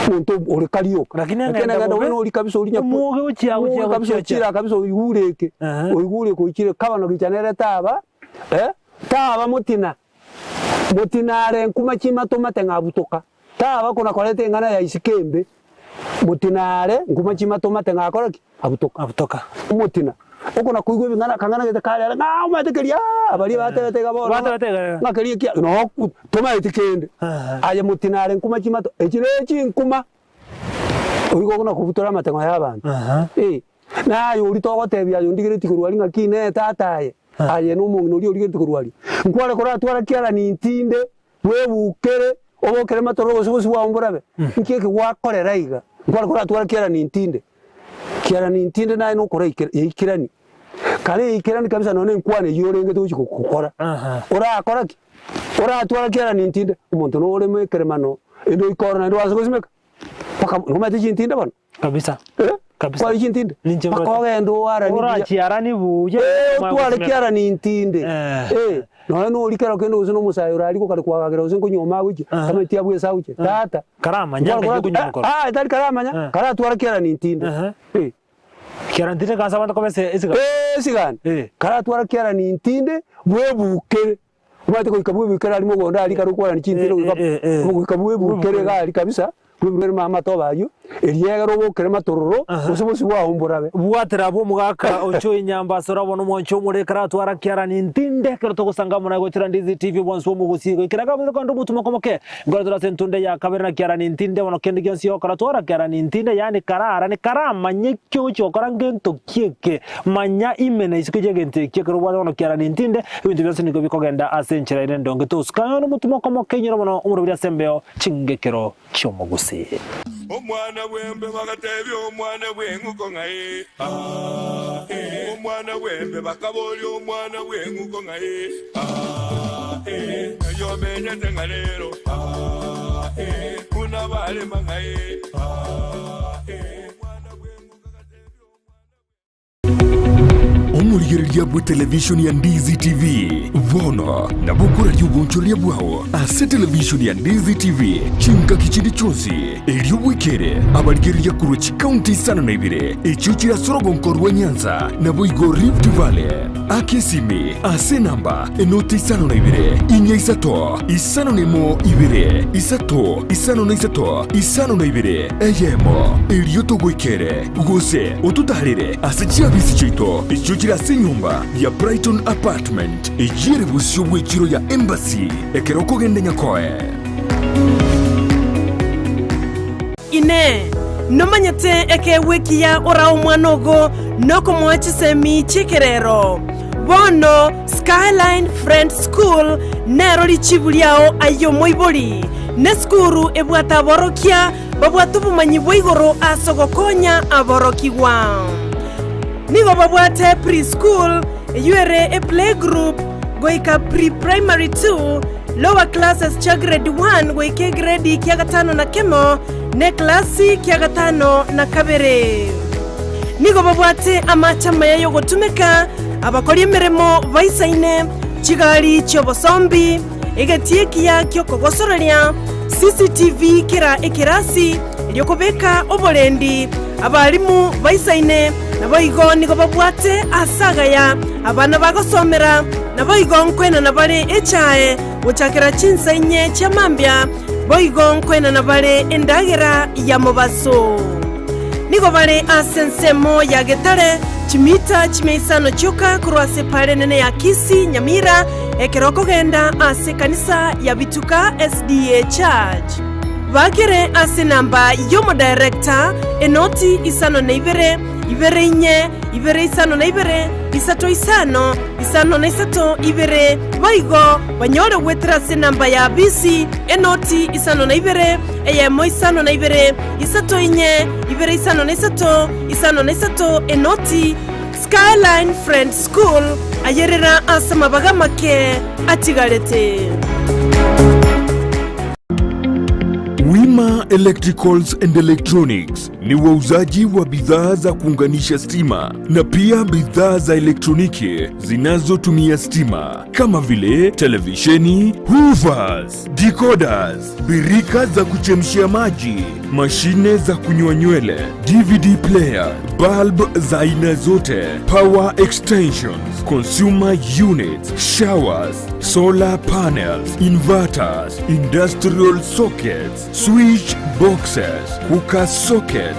Omonto ore karioka. Lakini Lakini eng'ende eng'ende bobe, bobe nori kabisa ori nyaku- omwoge ochia omwoge gochia kabisa gochia ochira kabisa oigure eke, Ehe. oigure eke oichire kabano gicha nere taba eh, taba motina, motina are nkuma chimatomate ng'a abutoka, taba kona koreta eng'ana ya isiko embe, motina are nkuma chimatomate ng'a akore ki? Abutoka. Abutoka. Omotina, okona koigwa ebing'ana akang'ana gete kare are ng'a omanyete keria baria batebete iga bono Batebete iga. ng'a keria ekia no tomaeti kende. Aye motina are nkuma chimato, echi ne chinkuma, oigo okona kobutora amateng'o ya abanto. Eh, na aye oria togotebia aye ondigeretie korwa aria ng'aki inee tata aye, aye na omong'ina oria origeretie korwa aria, nkware koratwara kiara nintinde, bwebukere, obokere matororo gose bosio bwao mborabe, nki eke gwakorera iga? Nkware koratwara kiara nintinde. Kiara nintinde naye nokora ikera eikerani. Kare eikerani kabisa nonya enkwana eyio orengete gochia gokora. Orakora ki? Oratwara kiara nintinde, omonto noreme ekeremano, ende oike ororo naende oanse gosimeka, mpaka nomanyete chintinde bono? Kabisa. Eh? Kabisa. Kwari chintinde? Ninche Mpaka mbote. ogende oaranie buya. Orachiarani buya. Eh, omanye otware gosimeka. kiara nintinde. Eh. Eh, nonya nori kero kende gose na omosae ore aria gokare kwagagera gose nkonyuoma agochia, Aha. tamanyeti abwo ase agochia, tata. Karamanya Nkware ng'ai koratu- okonyuoma korwa. Ah, ah, tari karamanya, Eh. karatwara kiara nintinde. Aha. Eh. Kiara ntinde kansa abanto koba ase esigani. Eh, esigani. Eh. Karatwara kiara nintinde, bwebukere. Omanyete goika bwebukere aria mogondo aria kare okwarani chintinde Eh, goika eh, eh, eh. goika bwebukere iga aria kabisa, bwebukere ma amatobe aywo, erio egere obokere matororo, Aha. gose bosio bwao mborabe. Bwatera abwo omogaka ocho enyambasa orabona omwancho omore karatwara kiarani ntinde ekero togosanga amo naye gochera Ndizi TV bwansi bw'omogusii goikera kabisa kando omotuma komoke Nkoretera ase entunde ya kabere na kiarani ntinde bono kende gionsi ogokora twara kiarani ntinde yaani kararane karamanye ki ogochia gokora ngento ki eke manya ime na isiko y'egento ekio ekero obwate bono kiarani ntinde ebinto bionsi nigo bikogenda ase enchera ere endonge tosuka nonya omotumo okomoke inyora bono omoroberi ase embeo chingekero chi'omogusii. Omwana bw'embe bagatebia omwana bw'eng'uko ng'a ee, aa, ee. Omwana bw'embe bakaboria omwana bw'eng'uko ng'a ee, aa, ee. Ng'ai omenyete ng'a rero, aa, ee. Buna barema ng'a ee, aa, ee. Omwana bw'eng'uko agatebia omwana. Omorigereria bw'etelevishoni ya Ndizi TV, bono nabo okoraria obonchoreria bwao ase televishoni ya Ndizi TV chingaki chinde chionsi, erio bwekere abarigereria korwa chikaunti isano na ibere echio chire ase orogonko rwa Nyanza naboigo Rift Valley. Aka esimi ase enamba enoti isano na ibere, inya isato, 51 ibere, isato, 53, 52, eyemo, erio togoikere, gose ototaarere ase chiabisi chiaito echio chire ase enyomba ya Brighton Apartment, eyio ere bosio bw'echiro ya Embassy, ekero okogenda Nyakoe. Inee! Nomanyete ekeegwa ekiya orae omwana ogo nokomoa chisemi chi'ekerero? Bono Skyline Friends School nero richibu riao aye omoibori, nesukuru ebwate aborokia babwate obomanyi bwa igoro ase ogokonya aborokigwa. Nigo babwate pre-school eyio ere eplaygroup goika pre-primary 2, lower classes chia grade 1 goika egredi kia gatano na kemo, na eklasi kia gatano na kabere. Nigo babwate amache amaya y'ogotumeka, abakori emeremo baisaine, chigari chi'obosombi, egetii ekiya gi'okogosoreria, CCTV kera ekerasi, erio kobeka oborendi, abalimu baisaine, naboigo nigo babwate aase agaya abana bagosomera, naboigo nkoenana bare echae gochakera chinsa inye chia mambia, boigo nkoenana bare endagera ya mobaso. Nigo bare ase ensemo ya Getare, chimita chimia isano chioka korwa ase epaara enene ya Kisii, Nyamira, ekero okogenda ase ekanisa ya Bituka SDA Church. Bakere ase enamba y'omodirector, enoti 52, ibere inye, ibere 52, isato isano, 53 ibere, boigo banyore goetera ase enamba ya bisi, enoti 52, eyemo 52, isato inye, ibere 53, 53 enoti, Skyline Friends School, ayerera ase amabaga amake atigarete. Wima Electricals and Electronics ni wauzaji wa bidhaa za kuunganisha stima na pia bidhaa za elektroniki zinazotumia stima kama vile televisheni, hoovers, decoders, birika za kuchemshia maji, mashine za kunyoa nywele, DVD player, bulb za aina zote, power extensions, consumer units, showers, solar panels, inverters, industrial sockets, switch boxes, cooker sockets,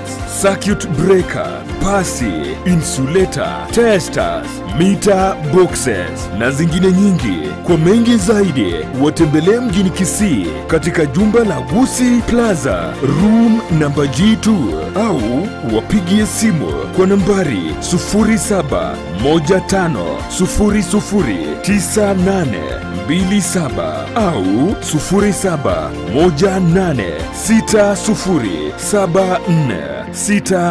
circuit breaker, pasi, insulator, testers, meter boxes na zingine nyingi. Kwa mengi zaidi, watembelee mjini Kisii katika jumba la Gusi Plaza room namba G2 au wapigie simu kwa nambari 0715009827 au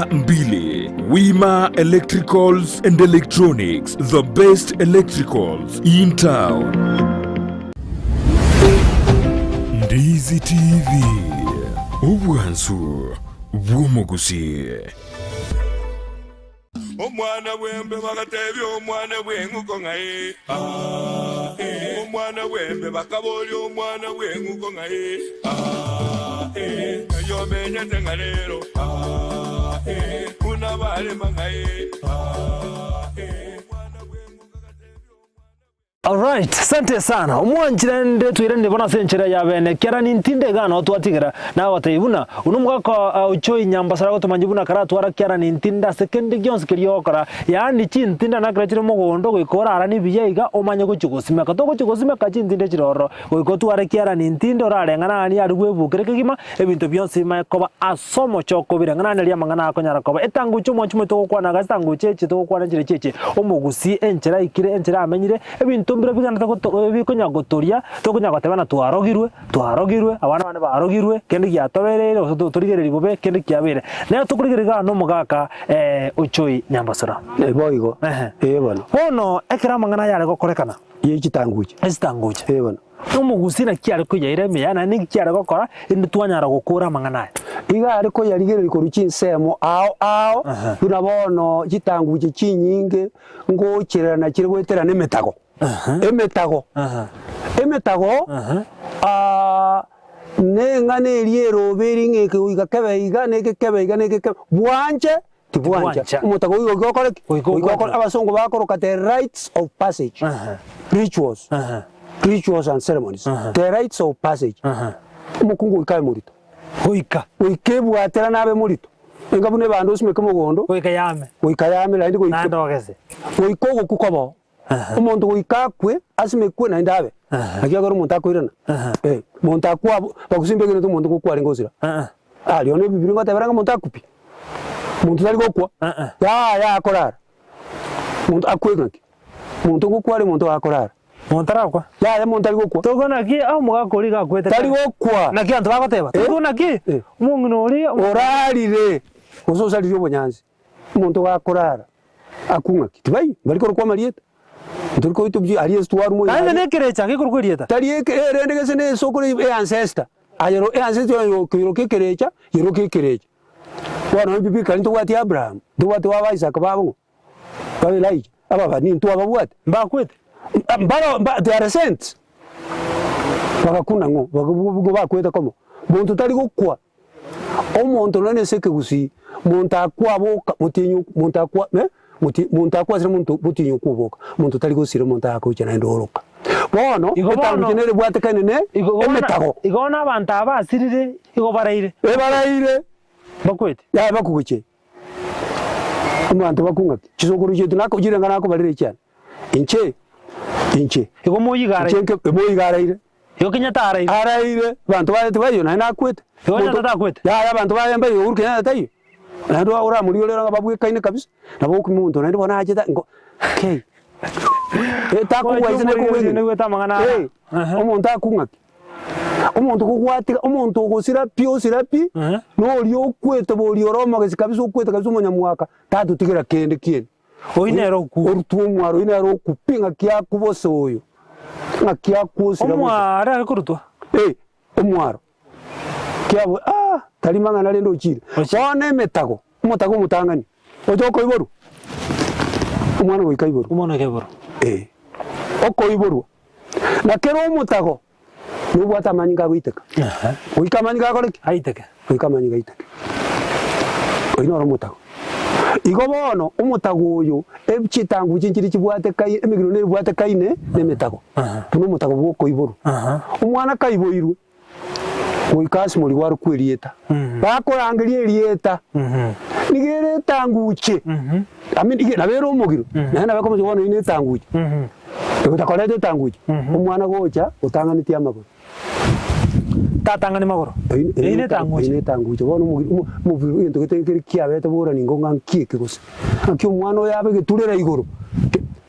0718607462. Wima Electricals and Electronics, the best electricals in town. Ndizi TV, obwansu bw'omogusi. Omwana bw'embe bagatebia omwana bw'eng'uko ng'ai ah, eh. Omwana bw'embe bakaboria omwana bw'eng'uko ng'ai ah, eh. Ng'ai omenyete ng'a rero ah, eh. Buna barema ng'ai ah, eh. Omwana bw'eng'uko agatebia omwana Alright, sante sana. Omwanchire nde toiranie bono ase enchera ya bene, kiara nintinde igaa nao twatigera, nagotebi buna, buna omogaka Ochoi Nyambasare agotomanyia buna karatwara kiara nintinde ase kende gionsi keria ogokora, yaani chintinde nakero chire mogondo goika oraranie buya iga omanye gochia gosimeka. Togochia gosimeka chintinde chire ororo, goika otware kiara nintinde orareng'ana aria aria bwebukere kegima, ebinto bionsi bimanye koba ase omochoko bireng'ana naria amang'ana akonyara koba. Etanguche omwanchi moito togokwana iga ase etanguche eche togokwana enchera echi eche, omogusii enchera aikire enchera amenyire, ebinto. mbire bigenderete goto bikonya gotoria, tokonya goteba ng'a twarogirwe, twarogirwe, abana bane barogirwe, kende giatobereire gose to torigereria bobe, kende kiabeire. Nero tokorigereria igaa na omogaka Ochoi Nyambasura. Boigo, Ehe. ee bono. Bono ekero amang'ana aya are gokorekana, Ye chitanguche. echitanguche, Ee bono. Omogusii naki are koyaira emiya, naende ninki kiare gokora erinde twanyara gokora amang'ana aya? Iga are koyarigereria korwa chinsemo ao ao, Aha. buna bono chitanguche chinyinge ngochererana chire goeterana emetago. Emetago. Aha. Emetago, Aha. ah, neng'ana eria erobe eri ng'a eke goika kebe iga, na eke kebe iga, na eke kebe, bwanche tibwancha. Tibwancha. Omotago oyo goika okore ki? Goika Goika okore, obwate. abasongo bakoroka the rites of passage, Aha. rituals. Aha. Rituals and ceremonies, Aha. the rites of passage. Aha. Omokungu goika abe morito. Goika. Goika ebwaterane abe morito. Enga buna ebando osimeke mogondo. Goika yame. Goika yame naende goika. Naende ogese. Goika ogokwa kobao. Omonto goika akwe, asimekwe naende abe. Naki ekero omonto akoirana. Eh, monto akwa abwo, bagosimba egenete omonto ngokwa arenge gosira. Aria one ebibiria ngotebera ng'a omonto akwe pi. Monto tari gokwa. Yaya akorara. Monto akwe ng'aki? Monto ngokwa are monto akorara. Monto tarakwa. Yaya monto tari gokwa. Tokwo naki omogaka oria iga akwete Tari kare. gokwa. Naki abanto bagoteba, Eh? tokwo naki Eh. omong'ina oria Orarire, gose osaririe obonyansi. Omonto gakorara, akwe ng'aki? Tibaiyo, mbari korokwa amarieta. Ntori koitwa bi aria ase twarumwa Naende aria. nekerecha gekorokwa erieta. Tari eke erende gese ne esokoro e ancestor. Aye ro eancestor oyo okoiroka ekerecha, yeroka ekerecha. Bono ebibikari ntobwati Abraham, ntobwati baba Isaka babo ng'o? Baba Elijah, ababa nintwe ababwate. Mbakwete. Mbaro mba they are saints. Bagakuna ng'o? Baga bakwete komo. Monto tari gokwa, omonto nonye ase ekegusii, monto akwaboka motienyi monto akwa eh moti monto akwasire monto motienyi okwoboka, monto tari gosira omonto agocha naende oroka. Bono, Igo bono- etanguche nere ebwatekane ne Igo bono emetago. igo bono abanto aba basirire igo baraire. Ebaraire. Mbakwete. Yaya bakogochia. Abanto bakung'aki, chisokoro chiaito nako chirenga nakobarera echiane. Inche, inche, Igo moyio inche iga araire. nke moyo araire. Igo Kenyatta araire. Araire, abanto baye tibaiyo naende nakwete. Igo Monto- Kenyatta takwete. Yaya abanto baye mbaiyo Uhuru Kenyatta taiyo. Naende oramoriorere ng'a babwekaine kabisa, nabo okumia omonto naende bono achete ngo kei. Eh, takogwa inse Omochie nakogwa eng'ina. oigwete amang'ana aya. Eh, Ehe. omonto akung'aki. Omonto kogwatiga, omonto ogosira pi osira pi, Ehe. noria okwete boria ore omogesi kabisa okwete kabisa omonyamwaka, tatotigera kende kieni. Oyio nere okure. Orutwe omwaro oyio nere okwe pi ng'aki akwe bose oyo, ng'aki akwe osira bose. Omwaro are korutwa. Eh, omwaro. Kiabwe ah, tari mang'ana rende ochire. Ochire. Bono emetago, omotago omotang'ani, oche okoiborwa, omwana goika aiborwe. Omwana goika aiborwe. Eh, okoiborwa. Na kera omotago nobwate amanyinga agoiteka. Goika amanyinga akore ki? Aiteke. Goika amanyinga aiteke. Oyio noro omotago. Igo bono omotago oyo chitanguche nchiria chibwate kai emegiro nebwate kaine na emetago. Buna omotago bwa okoiborwa. Omwana kaiboirwe goika ase morigo arokwe erieta. Bakorangeria erieta nigo ere etanguche I mean ige nabo ere omogiro naende nabo ekomochia bono eyio ne etanguche. Egotakoreta etanguche omwana gocha otang'anetie amagoro. Tatang'ani magoro. Eyio Eyio ne etanguche. Eyio ne etanguche bono omogiro omo omobiri egento gete kere kiabete borani ingo ng'a nki eke gose. Naki omwana oyo abe egeturera igoro.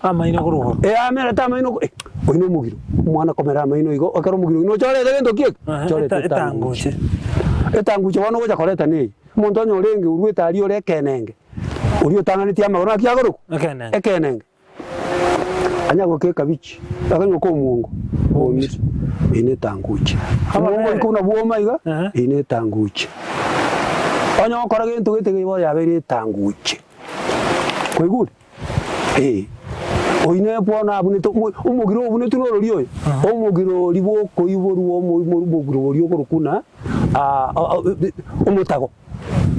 Amaino korwa igoro. Eh, amerete amaino eh, oyio na omogiro. Omwana komera amaino igo, ekero omogiro oyio nochorete gento ki eke? Chorete Etanguche. Etanguche bono ogocha koreta neye. Omonto onye orenge orwete aria ore ekenenge, oria otang'anetie amagoro naki akorokwa? Ekenenge. Ekenenge. Anya goka ekabichi, akanywa ka omwongo, bwomire, eyio ne etanguche. Omwongo oika buna bwoma iga, eyio ne etanguche. Onye gokora gento gete iga bono yabeire etanguche. Kwaigure? Ee. Oyio nere bono abunete omo omogiro obunetwe norori oyo, omogiro oria bwa okoiborwa omo omogiro oria okorokwa buna omotago,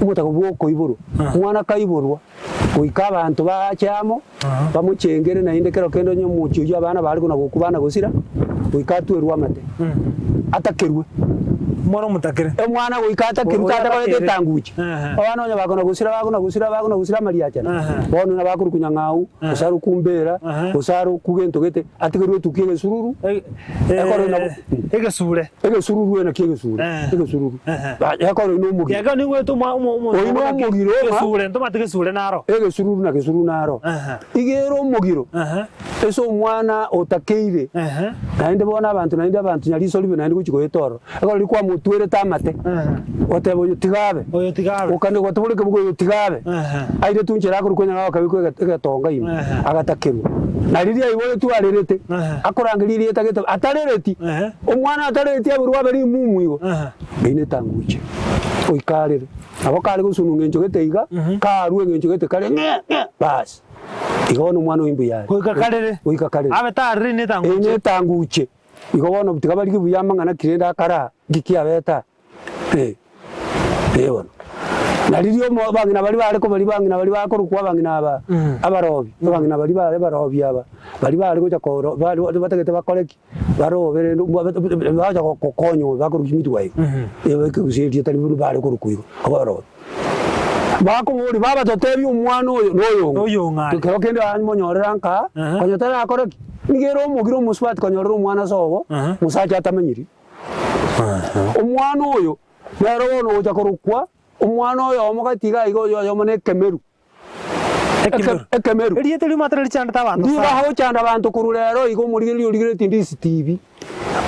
omotago bwa okoiborwa. Omwana kaiborwa. Goika abanto baache amo, bamochengere naende kero kende onye omochie oyio abana bare kona gokwa bana gosira, goika atwerwe amate, atakerwe. Omwana omotakere. Omwana goika atakerwe Oyo tata koreta atakerwe. etanguche. Ehe. Abana onye bakona gosira bakona gosira bakona gosira amariachana, Ehe. bono nabakorokwa nyang'au, gose arokwa mbera, Ehe. gose arokwa gento gete, atigerwe etukia egesururu, Ekero nabo Egesure. egesururu ere nakio egesure, Eh. egesururu. Ehe. Ba- ekero oino omogiro. Ekero nigwete omwa omo omo Oino omogiro ng'a- Gesure ntomate gesure naro. Egesururu na gesururu naro. Ehe. Iga ere omogiro, Ehe. Ase omwana otakeire, naende bono abanto naende abanto nyariso ribe naende gochia goeta ororo. Ekero riria kwamotwerete amate, goteba oyo tiga abe, Oyo tiga abe. Okande gotebora ekebugo oyo tiga abe, airetwe nchera akorokwa onye akabekwa ege egetonga ime, agatakerwa. Na riria aiboretwe arerete, akorangeria erieta gete atarereti, omwana atarereti aborwe abe rimumu igo, eyio netanguche, goika arere. Nabo kare gosunwa ng'encho gete iga, karue eng'encho gete kare ng'e ng'e baas. Igo bono omwana oyo mbuya are. Goika karere. Goika karere. Abe tarere ine etanguche. Ine etanguche. Igo bono tiga barigie buya amang'ana ki rende akara aa, nki kiabete aa? Eh, eh bono. Na riria omo abang'ina baria bare kobaria bang'ina baria bakorokwa abang'ina aba abarobi, abang'ina baria bare abarobi aba, baria bare gocha koro bare batagete bakore ki? Barobe rende bagocha gokonya oyo bakorokwa midwife, ekegusii erieta riria bare korokwa igo, abarobi. Bakoboria, Baba totebie omwana oyo noyong'o. Noyong'o are. Kero kende amonyorera nka, konya tarakore ki? Nigo ere omogire omosubati konyorera omwana ase obo, mosacha atamanyiri. Omwana oyo nere bono ogocha korokwa omwana oyomo gati iga iga oyo oyomo na ekemeru. Ekemeru. Ekemeru. Erieta erio omanyete richandete abanto Nigo sana. agochanda abanto korwa rero iga omorigereria origereretie ndisi tibi.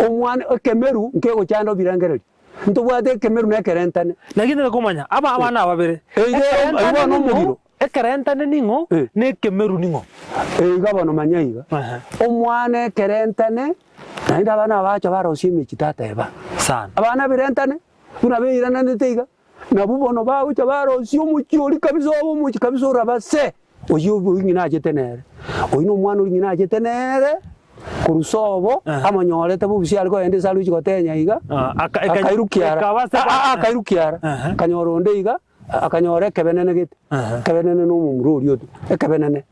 Omwana ekemeru nkegochanda obirengererio. Ntobwate ekemeru na ekerentane. Naki ntete komanya, aba abana aba babere, Eiga ekerentane bono ning'o, omogiro. ekerentane ning'o, Eh. na ekemeru ning'o? Eiga bono manya iga, Ehe. omwana ekerentane, naende abana aba bacha barosia emechie tateba. Sana. Abana birentane, buna beirananete iga, nabwo bono bagocha barosia omochie oria kabisa obe omochie kabisa orabase, oyio oyio ng'ina achete nere. Oyio na omwana oria ng'ina achete nere. Korwa sobo amonyorete bobisi are kogenda ase arochie gotenya iga, akairukia ara, aa akairukia ara, akanyora onde iga, akanyora ekebenene gete, ekebenene na omomura oria oto, ekebenene,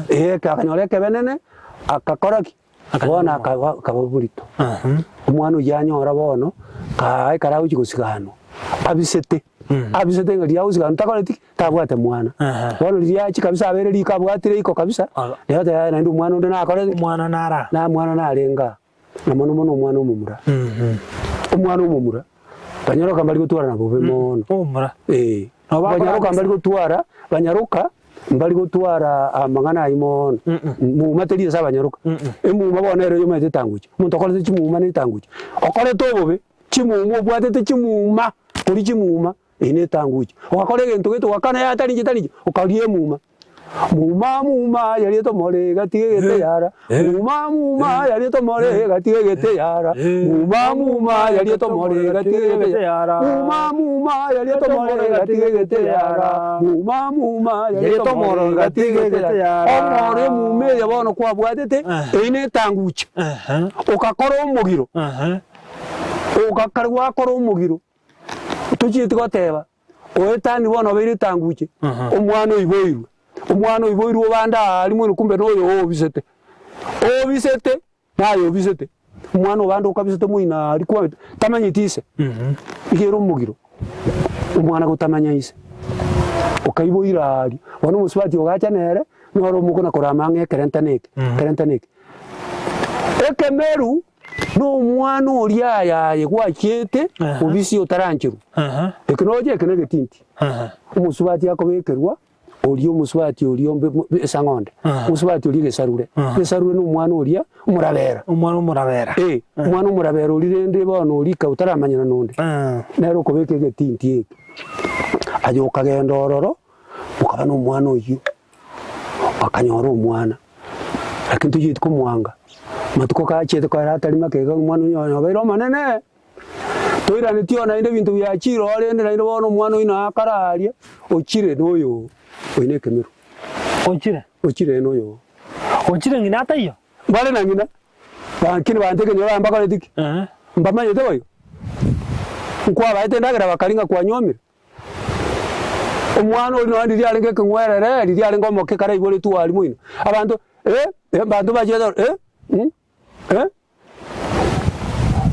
eh akanyora ekebenene, akakora ki? Bono akaba akaba oborito. Omwana oyio anyora bono, kaa ekero agochia gosiganwa, abisete, abisete ng'a riria agosiganwa takoreti ki? Tabwate mwana. Bono riria achia kabisa abeire riko abwatire riko kabisa, riria oteba yaya naende omwana onde nakorete ki? Omwana nara. Na mwana narenge aa, na mono mono omwana omomura. Omwana omomura, banyaroka mbari gotwara na bobe mono. Omomura. Eh, Nabo bakora banyaroka mbari gotwara, banyaroka mbari gotwara amang'ana ayio mono. Muma teri ase abanyaroka. Emuma bono ere oyomanyete etanguche. Omonto okorete chimuma na etanguche. Okorete obobe, chimuma obwatete chimuma, koria chimuma. Eye netanguche. Ogakora egento gete ogakana yaya tari inche tari inche, okaria emuma. Muma muma yaria tomore gati egete yara, muma muma yaria tomore gati egete yara, muma muma yaria tomore gati egete yara, muma muma yaria tomore gati egete yara, muma muma yaria tomore gati egete yara. Omoro emuma eye bono kwabwatete, eyio netanguche. Ogakora omogiro, ogakare gwakora omogiro. Tochieti goteba, Oetani bono obeire etanguche, omwana oiboirwe, omwana oiboirwe obande aa aria mwene kumbe noyo obisete, obisete naye obisete, omwana obande okabisete moino aa aria kwabete, tamanyeti ise, iga ere omogiro, omwana gotamanya ise, okaiboire aa aria. Bono omosubati ogacha nere, noro omokona korama ang'e ekerentane eke, ekerentane eke. Ekemeru. Nomwana oria ayaye gwachiete obisi otarancherwa, eke noche eke negetinti, omosubati akobekerwa oria omosubati oria ombe esang'onde, omosubati oria egesarure, egesarure na omwana oria omorabera. Omwana omorabera. Eh, omwana omorabera oria rende bono orika otaramanyana nonde, nere okobeka egetinti eke. Aye okagenda ororo, okaba na omwana oyio. Akanyora omwana, lakini tochieti komwanga, amatuko kachiete koera atari make iga omwana oyio onye obeire omonene, toiraneti oo naende ebinto biachire oo rende naende bono omwana oyio naye akare aria, ochire na oyo oyo na ekemeru. Ochire? Ochire na oyo. Ochire ng'ina ataiyo? Mbare na ng'ina, lakini banto ekenyoro aba mbakoreti ki? Mbamanyete boigo? Nkwabaete endagera bakaria ng'a kwanyuomire? Omwana oria nonya riria arenge ekeng'werere, riria arenge omoke ekero aiboretwe oari moino, abanto eh, eh, abanto bachete oro eh, mm, eh,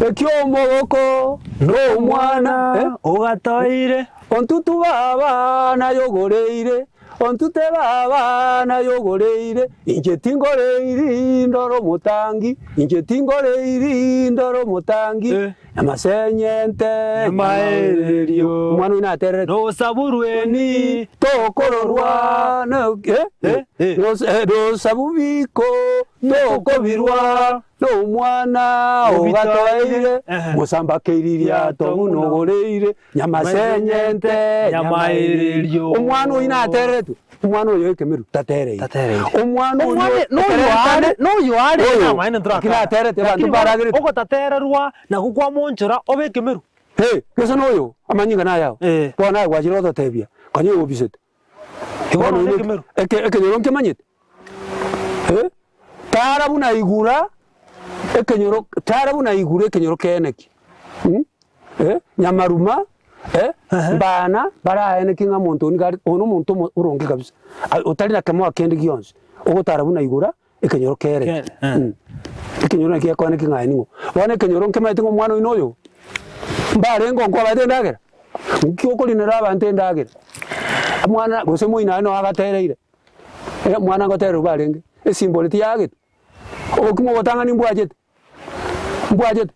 Ekiomogoko nomwana eh, Ogatoire. Ontutu baba nayogoreire, ontute baba nayogoreire, inche tingoreiri ndore omotangi, inche tingoreiri ndore omotangi. Namasenyente Namaererio. Omwana oyo natererete Nosaburweni tokororwa na eh? Eh, eh. Rosabubiko tokobirwa nomwana ogatoeire Ehe. mosambakeiriria tomunogoreire nyamasenyente Nyamaererio. Omwana oyo nateretwe omwana oyo ekemeru tatereire Tatereire. Omwana oyo Omwana noyo are Oyo. amaene Lakini aterete abanto mbaragerete. ogotatererwa nako kwamonchora obe ekemeru Hey, gese noyo amanyinga nayao Eh. bono naye gwachire gototebia konya obisete Igo Bono nonye ine- ekemeru. Ekenyoro nkemanyete Eh? Tara buna igura ekenyoro tara buna igura ekenyoro keneki Eh? Nyamaruma eh? Mbana baraeneki ng'a omonto niga are ono omonto omo oronge kabisa otari na kemoa kende gionsi ogotara buna igura ekenyoro kereki Kere, eh. Ekenyoro naki gekoeneki ng'a aye ning'o. Bono ekenyoro nkemaete ng'a omwana oino oyo mbarenge nkobaete endagera nki okorinera abanto endagera omwana gose moino aye noo agatereire omwana ngotererwa barenge esimbore tiyaagete obokima obotang'ani mbwachete mbwachete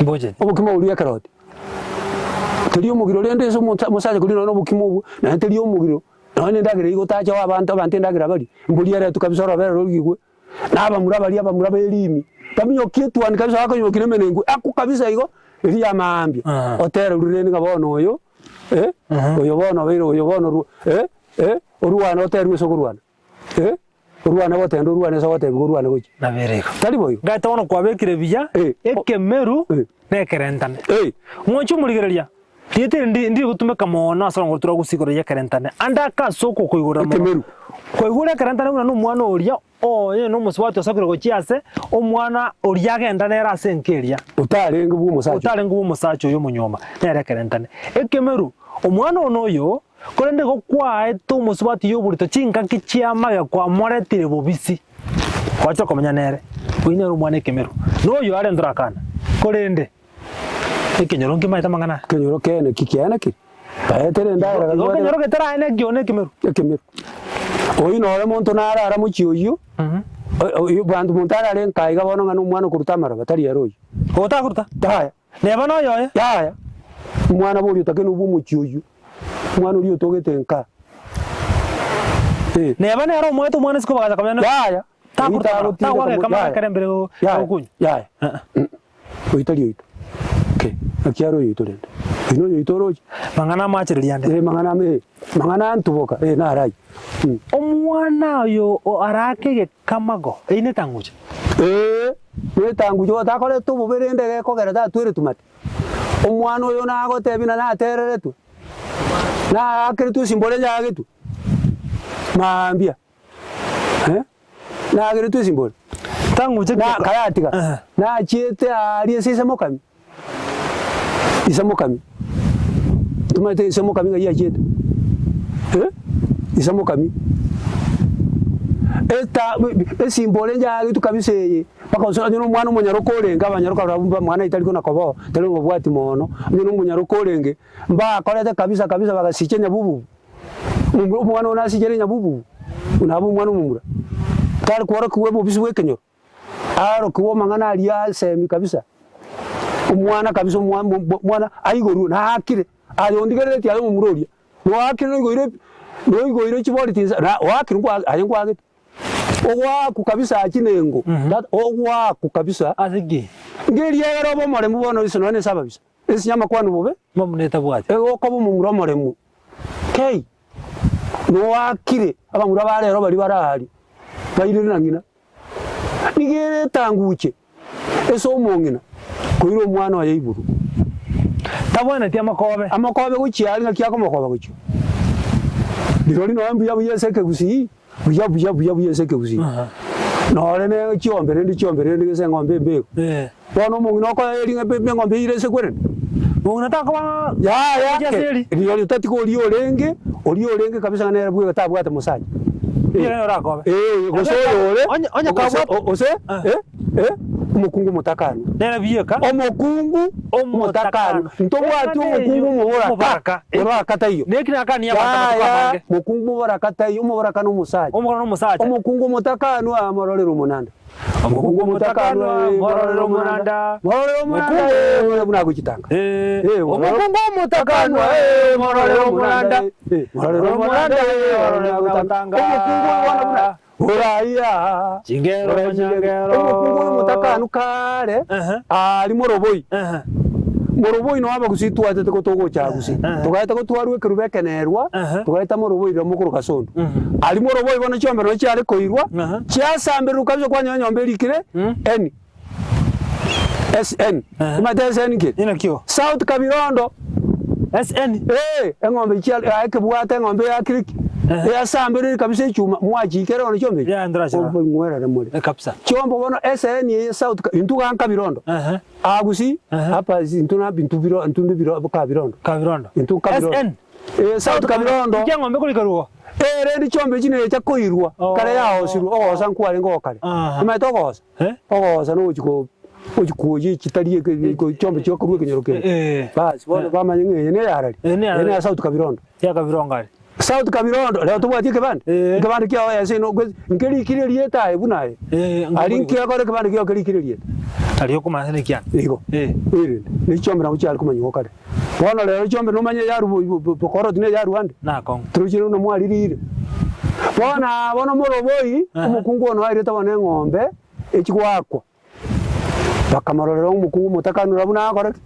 Mbochete. Obokima boria ekeroti teri omogiro rende ase omonto omosacha koria nonya na obokima obwo naende teri omogiro nonya na endagera eywo gotacha abanto abanto endagera barie mbori eretwe kabisa orobere rorigwe. Na abamura baria abamura b'erimi, baminyokie etuoni kabisa bakonyokia na emenengu akwo kabisa igo, eria ya maambia, otererwe rende ng'a bono oyo eh, oyo bono obeire oyo bono orwo eh, eh, orwane oterwe ase okorwana eh, orwane gotenda orwane ase ogotebiwa orwane gochia. Nabere igo. Tari boigo? Ngaete bono kwabekire buya, Eh. ekemeru Eh. na ekerentane. Eh. Ng'oche omorigereria, rieta eri ndi ndiri gotumeka mono ase orongoro toragusii igoro ya ekerentane, ande ake ase okokoigorera mono. Ekemeru. Kwaigure ekerentane buna na omwana oria oye na omosubati osokire gochia ase omwana oria agenda nere ase enka eria. Otarenge bwa omosacha. Otarenge bwa omosacha oyo omonyuoma, nere ekerentane. Ekemeru, omwana one oyo, korende igo kwaete omosubati oyo oborito chingaki chi'amage kwamoretire bobisi, gwachia komenya nere, oyio nere omwana ekemeru. Na oyo are ntorakana, korende ekenyoro nkimaete amang'ana aya. Ekenyoro kene ki kiaye naki? Baetere endagera Igo ekenyoro getarae neki one ekemeru. Ekemeru. Oyio nore monto narara mochie oyio, oyio banto monto arare nka iga bono ng'a na omwana okoruta amaroba tari ere oyio. Otakoruta? Yaya. Neba noyoye? Yaya. Omwana boria otake nobwo omochie oyio, omwana oria otogete nka. Eh. Neba nere omoete omwana isiko bagacha komenya na. Yaya. Takoruta amaroba, tagoaka ekamara ekere mbere Yaya. gokunywa. Yaya. Oyo tari oito. Okay, naki are oyoito rende? Oyo noyoito oroche? Mang'ana amachereria ande. Eh, mang'ana ame eh, mang'ana antuboka eh, naro ayio. Mm. Omwana oyo arake egekamago, eyio netanguche. Ee, netanguche otakorete obobe rende gekogera tatweretwe mate. Omwana oyo nagotebia na natereretwe, naakeretwe esimbore yagetwe, maambia. Eh, nageretwe esimbori, Tang'uche na ki- karatiga, Ehe. nachiete aaria ase ise mokami, ise mokami, tomanyete ise mokami ng'ai achiete? Eh, ise mokami. Eta esimbore njagetwe kabisa eye, mpaka ase onye na omwana omonyaroka orenge abanyaroka barabwo mba mwana tari kona koboo, tari omobwati mono, onye na omonyaroka orenge, mbakorete kabisa kabisa bagasicha nyabububu. Omwana one asichere nyabububu, buna abe omwana omomura, tari kworokigwa obobisi bw'ekenyoro, aorokigwe amang'ana aria asemi kabisa, omwana kabisa omwa mwana aigorwe naakire, aye ondigereretie aye omomura oria, noakire noigoire noigoire chibori chinsa na oakire nkwa aye nkwagete, ogoakwa kabisa achinengo that ogoakwa kabisa, Ase ki? ngeriegere obe omoremu bono ase nonya na ase ababisa. Ase amakwani bobe, Momura etabwati. egokoba omomura omoremu. Kei, noakire abamura ba rero baria bare aaria, bairire na ng'ina. Nigo ere etanguche ase omong'ina koira omwana oye igoro. Tabwenereti amakobe. Amakobe gochia aria ng'aki akomokoba gochia. Rirorio nonya mbuya buya ase ekegusii, buya buya buya buya ase ekegusii. Nore ne chiombe rende chiombe rende gese eng'ombe embe igo. Bono omong'ina okoeria ng'a be eng'ombe eire ase kwerende. Mong'ina takoba Yaya gochia ase eri. Rirorio tatiga oria orenge, oria orenge kabisa ng'a nere bweka tabwate mosacha. Rirorio nere orakobe. Eh, gose oyore, Onye- onye gose kabwate- gose Ah. eh, eh, omokungu omotakanu. Nere bieka. Omokungu omotakanu. Ntobwati omokungu omoboraka. Omoboraka. Oboraka taiyo. Neki nakania abanto amatuko Yaya, amange. mokungu moboraka taiyo, omoboraka na omosacha. Omokoro na omosacha. Omokungu omotakanu amororere omonanda. Omokungu omotakanwa, Mororere omoranda. Mororere omoranda, eh, mororere buna agochitanga. Eh, Eh, omokungu omotakanwa, eh, mororere omoranda. Eh, mororere omoranda, eh, mororere buna agotanga. Omokungu oyo bono buna oraiya. Chingero, Oraiya chingero. manyangero. Omokungu oyo omotakanu kare, Ehe. ari moroboi. Ehe. Moroboi noo abagusii twachete gotogocha gusii. Ehe. Togaeta gotwarwa ekerubo ekenerwa, Ehe. togaeta moroboi riria mokoroka sondu. Mhm. Aria moroboi bono chiombe noo chiare koirwa, Ehe. chiasambererwa kabisa kwanyora enyomba erikire Mm. N, SN. Ehe. Omanyete SN nki? Inaki igo? South Kabirondo. SN. Eh, eng'ombe chia ekebwate eng'ombe eyakire ki? Ehe. Eyasambereri kabisa echuma, mwachikera bono chiombe echi? Yeah, ntorachirora. Obong'werere more. Eh, kabisa. Chiombe bono SN eye South Ka- intwe iga Nkabirondo. Ehe. Aa gusii, Ehe. apa intwe na intwe biro intwe ndi biro Kabirondo. Kabirondo. Intwe Kabirondo. SN. Eh, South Kabirondo. Inki eng'ombe ekorika rugo? Eh, rende chiombe echi necha koirwa, Oh. kare yaosirwe, ogosa nkwarenge oo kare. Aha. Omanyete ogosa? Eh? Ogosa nogochi ko gochi kwoyia echitari eke eke chiombe chiakorwa ekenyoro kende. Eh. Bas, bono bamanye ng'a eye ne eyarari, Eye ne eye eyarari. ne ya South Kabirondo. Ya Kabirongo aria. South Kabirondo, rero tobwati ekebande? Eh. Ekebande kiao ense ino gwe nkerikire erieta aye buna aye. Eh, Aria nkiakora ekebande kiao kerikire erieta. Aria okomanya ase nekiane. Igo. Eh. Erinde, ne chiombe nabo chiare komanyigwa kare. Bono rero chiombe nomanye yarwa bo- bo- bokoroti ne yarwa ande. Nakong'u. Torochire buna mwaririre. Bono aa bono moroboi, Aha. omokungu one oairete bono eng'ombe, echi goakwa. Bakamororera omokungu omotakanura buna agokora ki?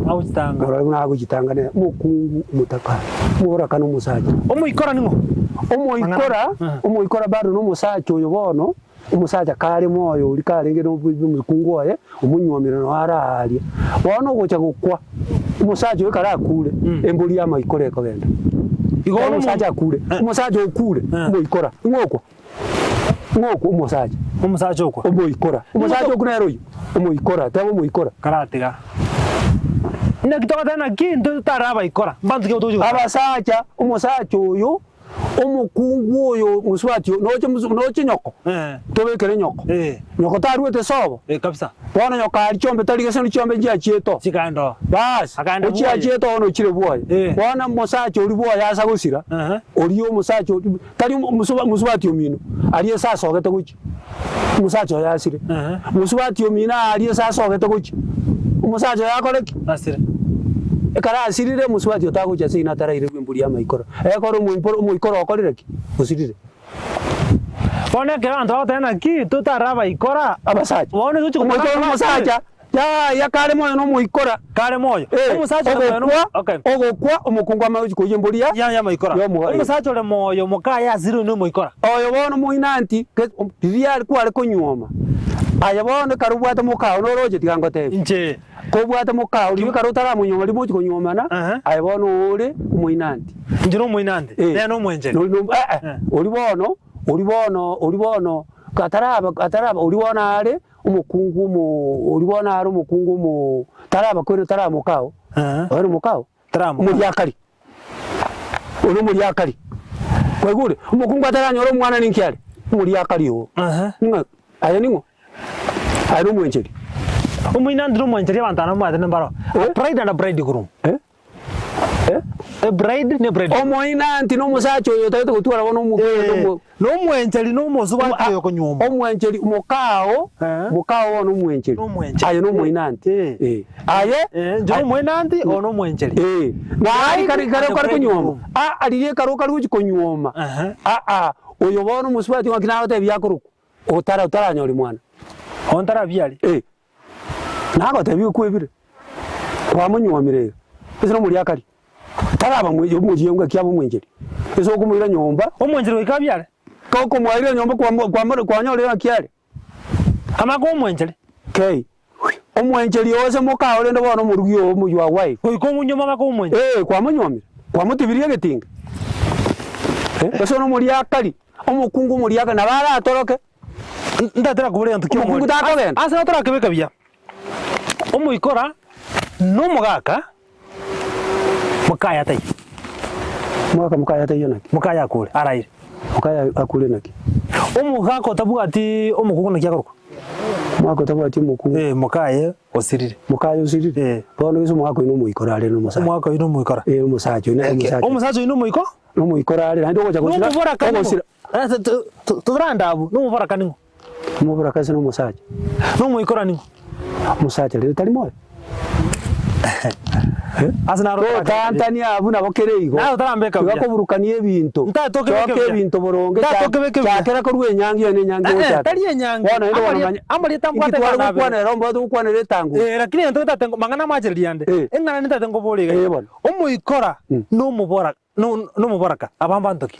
Agochitanga. Morore buna agochitanga nere omokungu omotakanu, omoboraka na omosacha. Omoikora ning'o? Omoikora, Mang'ana. omoikora bado na omosacha oyo bono, omosacha kare moyo oria karenge na omokungu oye, omonyuomire noo are aaria. Bono ogocha gokwa, omosacha oyo ekero akure, embori ya amaikora ekogenda. Igo Ekero bono omosacha akure, omosacha okure, omoikora, ning'o okwa? Ng'o okwa? Omosacha. Omosacha okwa. Omoikora. Omosacha okwo nere oyio? Omoikora, teba omoikora. Karatiga. Naki togoteba naki intwe totare abaikora, mbanto ki abwo togochia gokora? Abasacha, omosacha oyo, omokungu oyo mosubati oyo, noche mosu noche nyoko, Eh. tobekere nyoko. Eh. Nyoko taruete sobo. Eh, kabisa. Bono nyoko aria chiombe tari gese chiombe nchiachiete oo. Chikaenda oo. Baas, Akaenda bwoye. ochiachiete bono ochire bwoye. Eh. Bono omosacha oria bwoye asa gosira, Ehe. oria omosacha oria tari omosuba mosubati omino, aria ase asogete gochia, omosacha oye asire. Ehe. Mosubati omino aria ase asogete gochia, omosacha oye akore ki? Asire. Ekero asirire, omosubati oyo tagochia ase inwe atarairegwe embori y'amaikoro. Ekero omoimporo omoikoro okorire ki? Osirire. Bono ekero abanto bagoteba naki totare abaikora, Abasacha. bono tochi Omoikoro na omosacha, yaya kare moyo na omoikora. Kare moyo. Eh, Omosacha ore moyo ogokwa, okay. ogokwa omokungu amanye gochia koiyia embori ya Ya y'amaikora. Y'omoga- Omosacha ore moyo mokaye asire oyo nomoikora. Oyo bono moina anti, ke riria are kware konyuoma, aye bono ekero obwate mokao noroche tiga ngotebie. Inche. Kobwate mokao riria ekero otaramonyuoma riria mogochia konyuomana, Aha. aye bono ore omoinanti. Inche nomoinanti, Eh. nere nomwencheri. Nori no eh eh, Eh. oria bono, oria bono, oria bono, kataraba ataraba oria bono are omokungu omo oria bono are omokungu omo taraba kweri taraba mokao, Ehe. oyo mokao, Taraba mokao. omoriakari, oria omoriakari, kwaigure? Omokungu ataranyora omwana ninki are? Omoriakari oo. Ehe. Ng'a aye ning'o? Aye nomwencheri. Omoinanti nomwencheri abanto aba namobwate mbaro. Eh? A bride and a bridegroom. Eh? Eh? A bride ne bridegroom. Omoinanti na omosacha oyo otagete gotwara bono omo- Eh, omo- nomwencheri na omosubati oyo okonyuomwa. Omwencheri mokao, Eh. mokao bono omwencheri. Nomwencheri. Aye nomoinanti. Eh. Eh. Aye? Eh, inche nomoinanti oyo nomwencheri. Eh. Na ari kare kare And kare konyuoma. bridegroom. Ah, riria ekero okare gochia konyuoma. Ehe. Ah ah, oyo bono omosubati ng'aki nagotebia akorokwa. Otara otaranyori mwana. Oyo ntarabiare. Eh. Nagotebia okwebire. Kwamonyuomire iga. Ase nomoriakari. Taraba mwe omoyia ngaki abe omwencheri. Ase okomoira nyomba. Omwencheri goika abiare. Kokomoira nyomba kwamo kwamore kwanyorire ng'aki are. Amaka omwencheri. Kei. Omwencheri ose mokao rende bono omorugi oo omo your wife. Goika omonyuome amaka omwencheri. Eh, kwamonyuomire. Kwamotibirie egetinga. Eh, gose nomoriakari. Omokungu omoriakari nabo aratoroke. Ntatera kobora egento kia Omokungu takogenda. Ase torakebeka buya, omoikora na omogaka mokaya taiyo. Omogaka mokaya taiyo naki? Mokaya akure, araire. Mokaya akure naki? Omogaka otabwati omokungu naki akorokwa? Omogaka otabwati omokungu. Eh, mokaye osirire. Mokaye osirire? Eh. Bono gese omogaka oyio na omoikora are na omosacha. Omogaka oyio na omoikora. Eh, omosacha oyio nere omosacha. Omosacha oyio na omoiko? Na omoikora are naende ogocha gosira, Nomoboraka ning'o? ogosira. Totorande abwo, nomoboraka ning'o? Omoboraka ase nomosacha. Nomoikora ning'o? Omosacha rende tari moyo. Ase naro Totantania abwo nabo kere igo. Naro otarambeka Tiga buya. koburukania ebinto. Ntaete okebeke Choka buya. ebinto boronge. Ntaete okebeke buya. Chakera korwa enyangi eye na enyangi Eh, eh, ogochaka. tari enyangi. Bono naende bono Amarieta- manya. amarieta Inki mbwate tware ng'a nabere. gokwana ero mbwate gokwanera etango. Eh, lakini egento ntaete ngo- mang'ana amachereria ande. Eh. Eng'ana ntaete ngoborie iga. Eh, bono. Omoikora nomobora no- nomoboraka aba mbanto ki?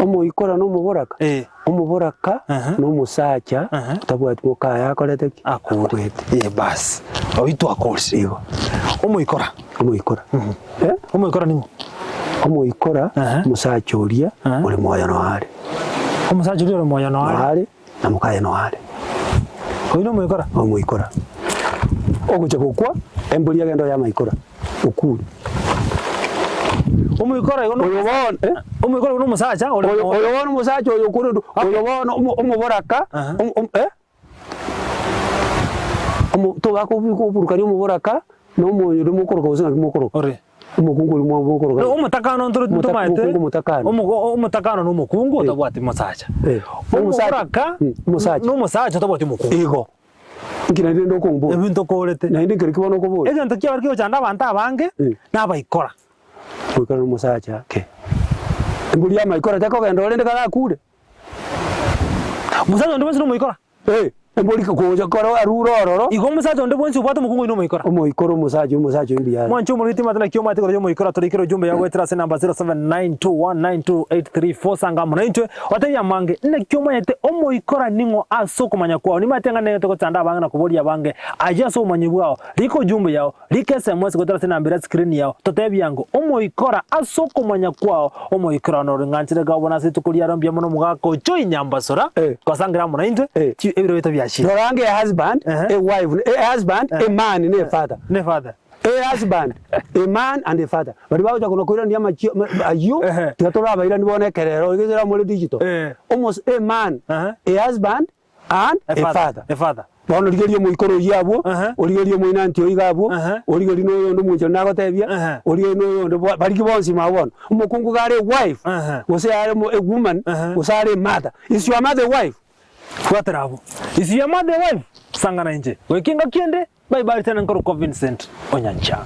Omoikora na omoboraka. Eh. Omoboraka Aha. na omosacha Aha. otabwati mokaye akorete ki? Akwete. Akwete. Eh, bas. Oyio twakorire. Igo. Omoikora. Omoikora. Eh? Omoikora ning'o? Omoikora Aha. omosacha oria Aha. ore moyo noare. Omosacha oria ore moyo noare. Noare na mokaye noare. Oyio nomoikora? Omoikora. Ogocha gokwa, embori agende oye amaikora, okure. Omoikora igo no Oyo bono, eh? omoikora igo nomosacha ore Oyo moyo. oyo bono omosacha oyo okure oyo bono omo- omoboraka, Aha. omo- omo- eh? Omo tobakoburukania omoboraka na omoyo oria mokoroka gose naki mokoroka. Ore. Omokungu oria mokoroka. No, omotakano ntoro Omota- ntomaete. omokungu omotakano. Omo- omotakano na omokungu Eh. otabwati mosacha. Eh. Omosacha. Omoboraka Mm, omosacha. na omosacha otabwati omokungu. Igo. Inki naende rende okombora? Ebinto okorete. Naende nkeri ki bono okobora? Egento kiabere kegochanda abanto abange Eh. nabaikora. Goikera na omosacha ake. Embori y'amaikora tekogenda orende karakure. Omosacha onde bwensi nomoikora. Eh, embori kogocha kore arure ororo. Igo omosacha onde bwensi obwate omokungu oino omoikora. Omoikora omosacha omosacha oyo mbuya are. Mwanche omorweti timate naki omanyete igoro y'omoikora torikere ojumbe yao goetera ase enamba 0792192834 sanga amo naintwe otebie amange naki omanyete omoikora ning'o ase okomanya kwao nimanyete ng'a nere togochanda abange na koboria abange ayio ase obomanyi bwao rika ojumbe yao Rika esemo ase goetera ase enamba ere screen yao, totebie ango, Omoikora ase okomanya kwao, omoikora nore ng'anchire gabwo ase rituko riaro mbuya mono omogaka o Joy Nyambasora, Eh. twasangire amo naintwe, Eh. chi ebiro biaito biachire. Rora ange a husband, Ehe. a wife, a husband, a man ne a father. Ne father. A husband, a man and a father. Baria bagocha konya koirania amachio ma- ayio, Ehe. tiga torabairanie bono ekerero, egechera more digital. Eh. Omos a man, Ehe. a husband and A a father. father. A father. Bono rigeria omoikoro oyio abwo, Aha. origerie omoinanti oyo iga abwo, Aha. origerie na oyonde omoichani nagotebia, Aha. origerie na oyonde bwa bariki bonsi mao bono. Omokungu iga are wife, Aha. gose are omo a woman, Aha. gose are a mother. Is your mother a wife? Bwatera abwo. Is your mother a wife? Sangana inche. Goika engaki ende, bye bye tena nkorokwa Vincent Onyancha.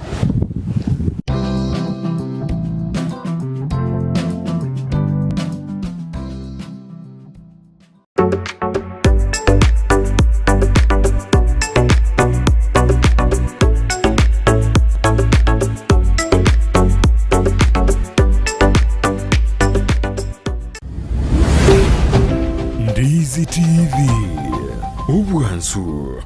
Ndizi TV, obwansu.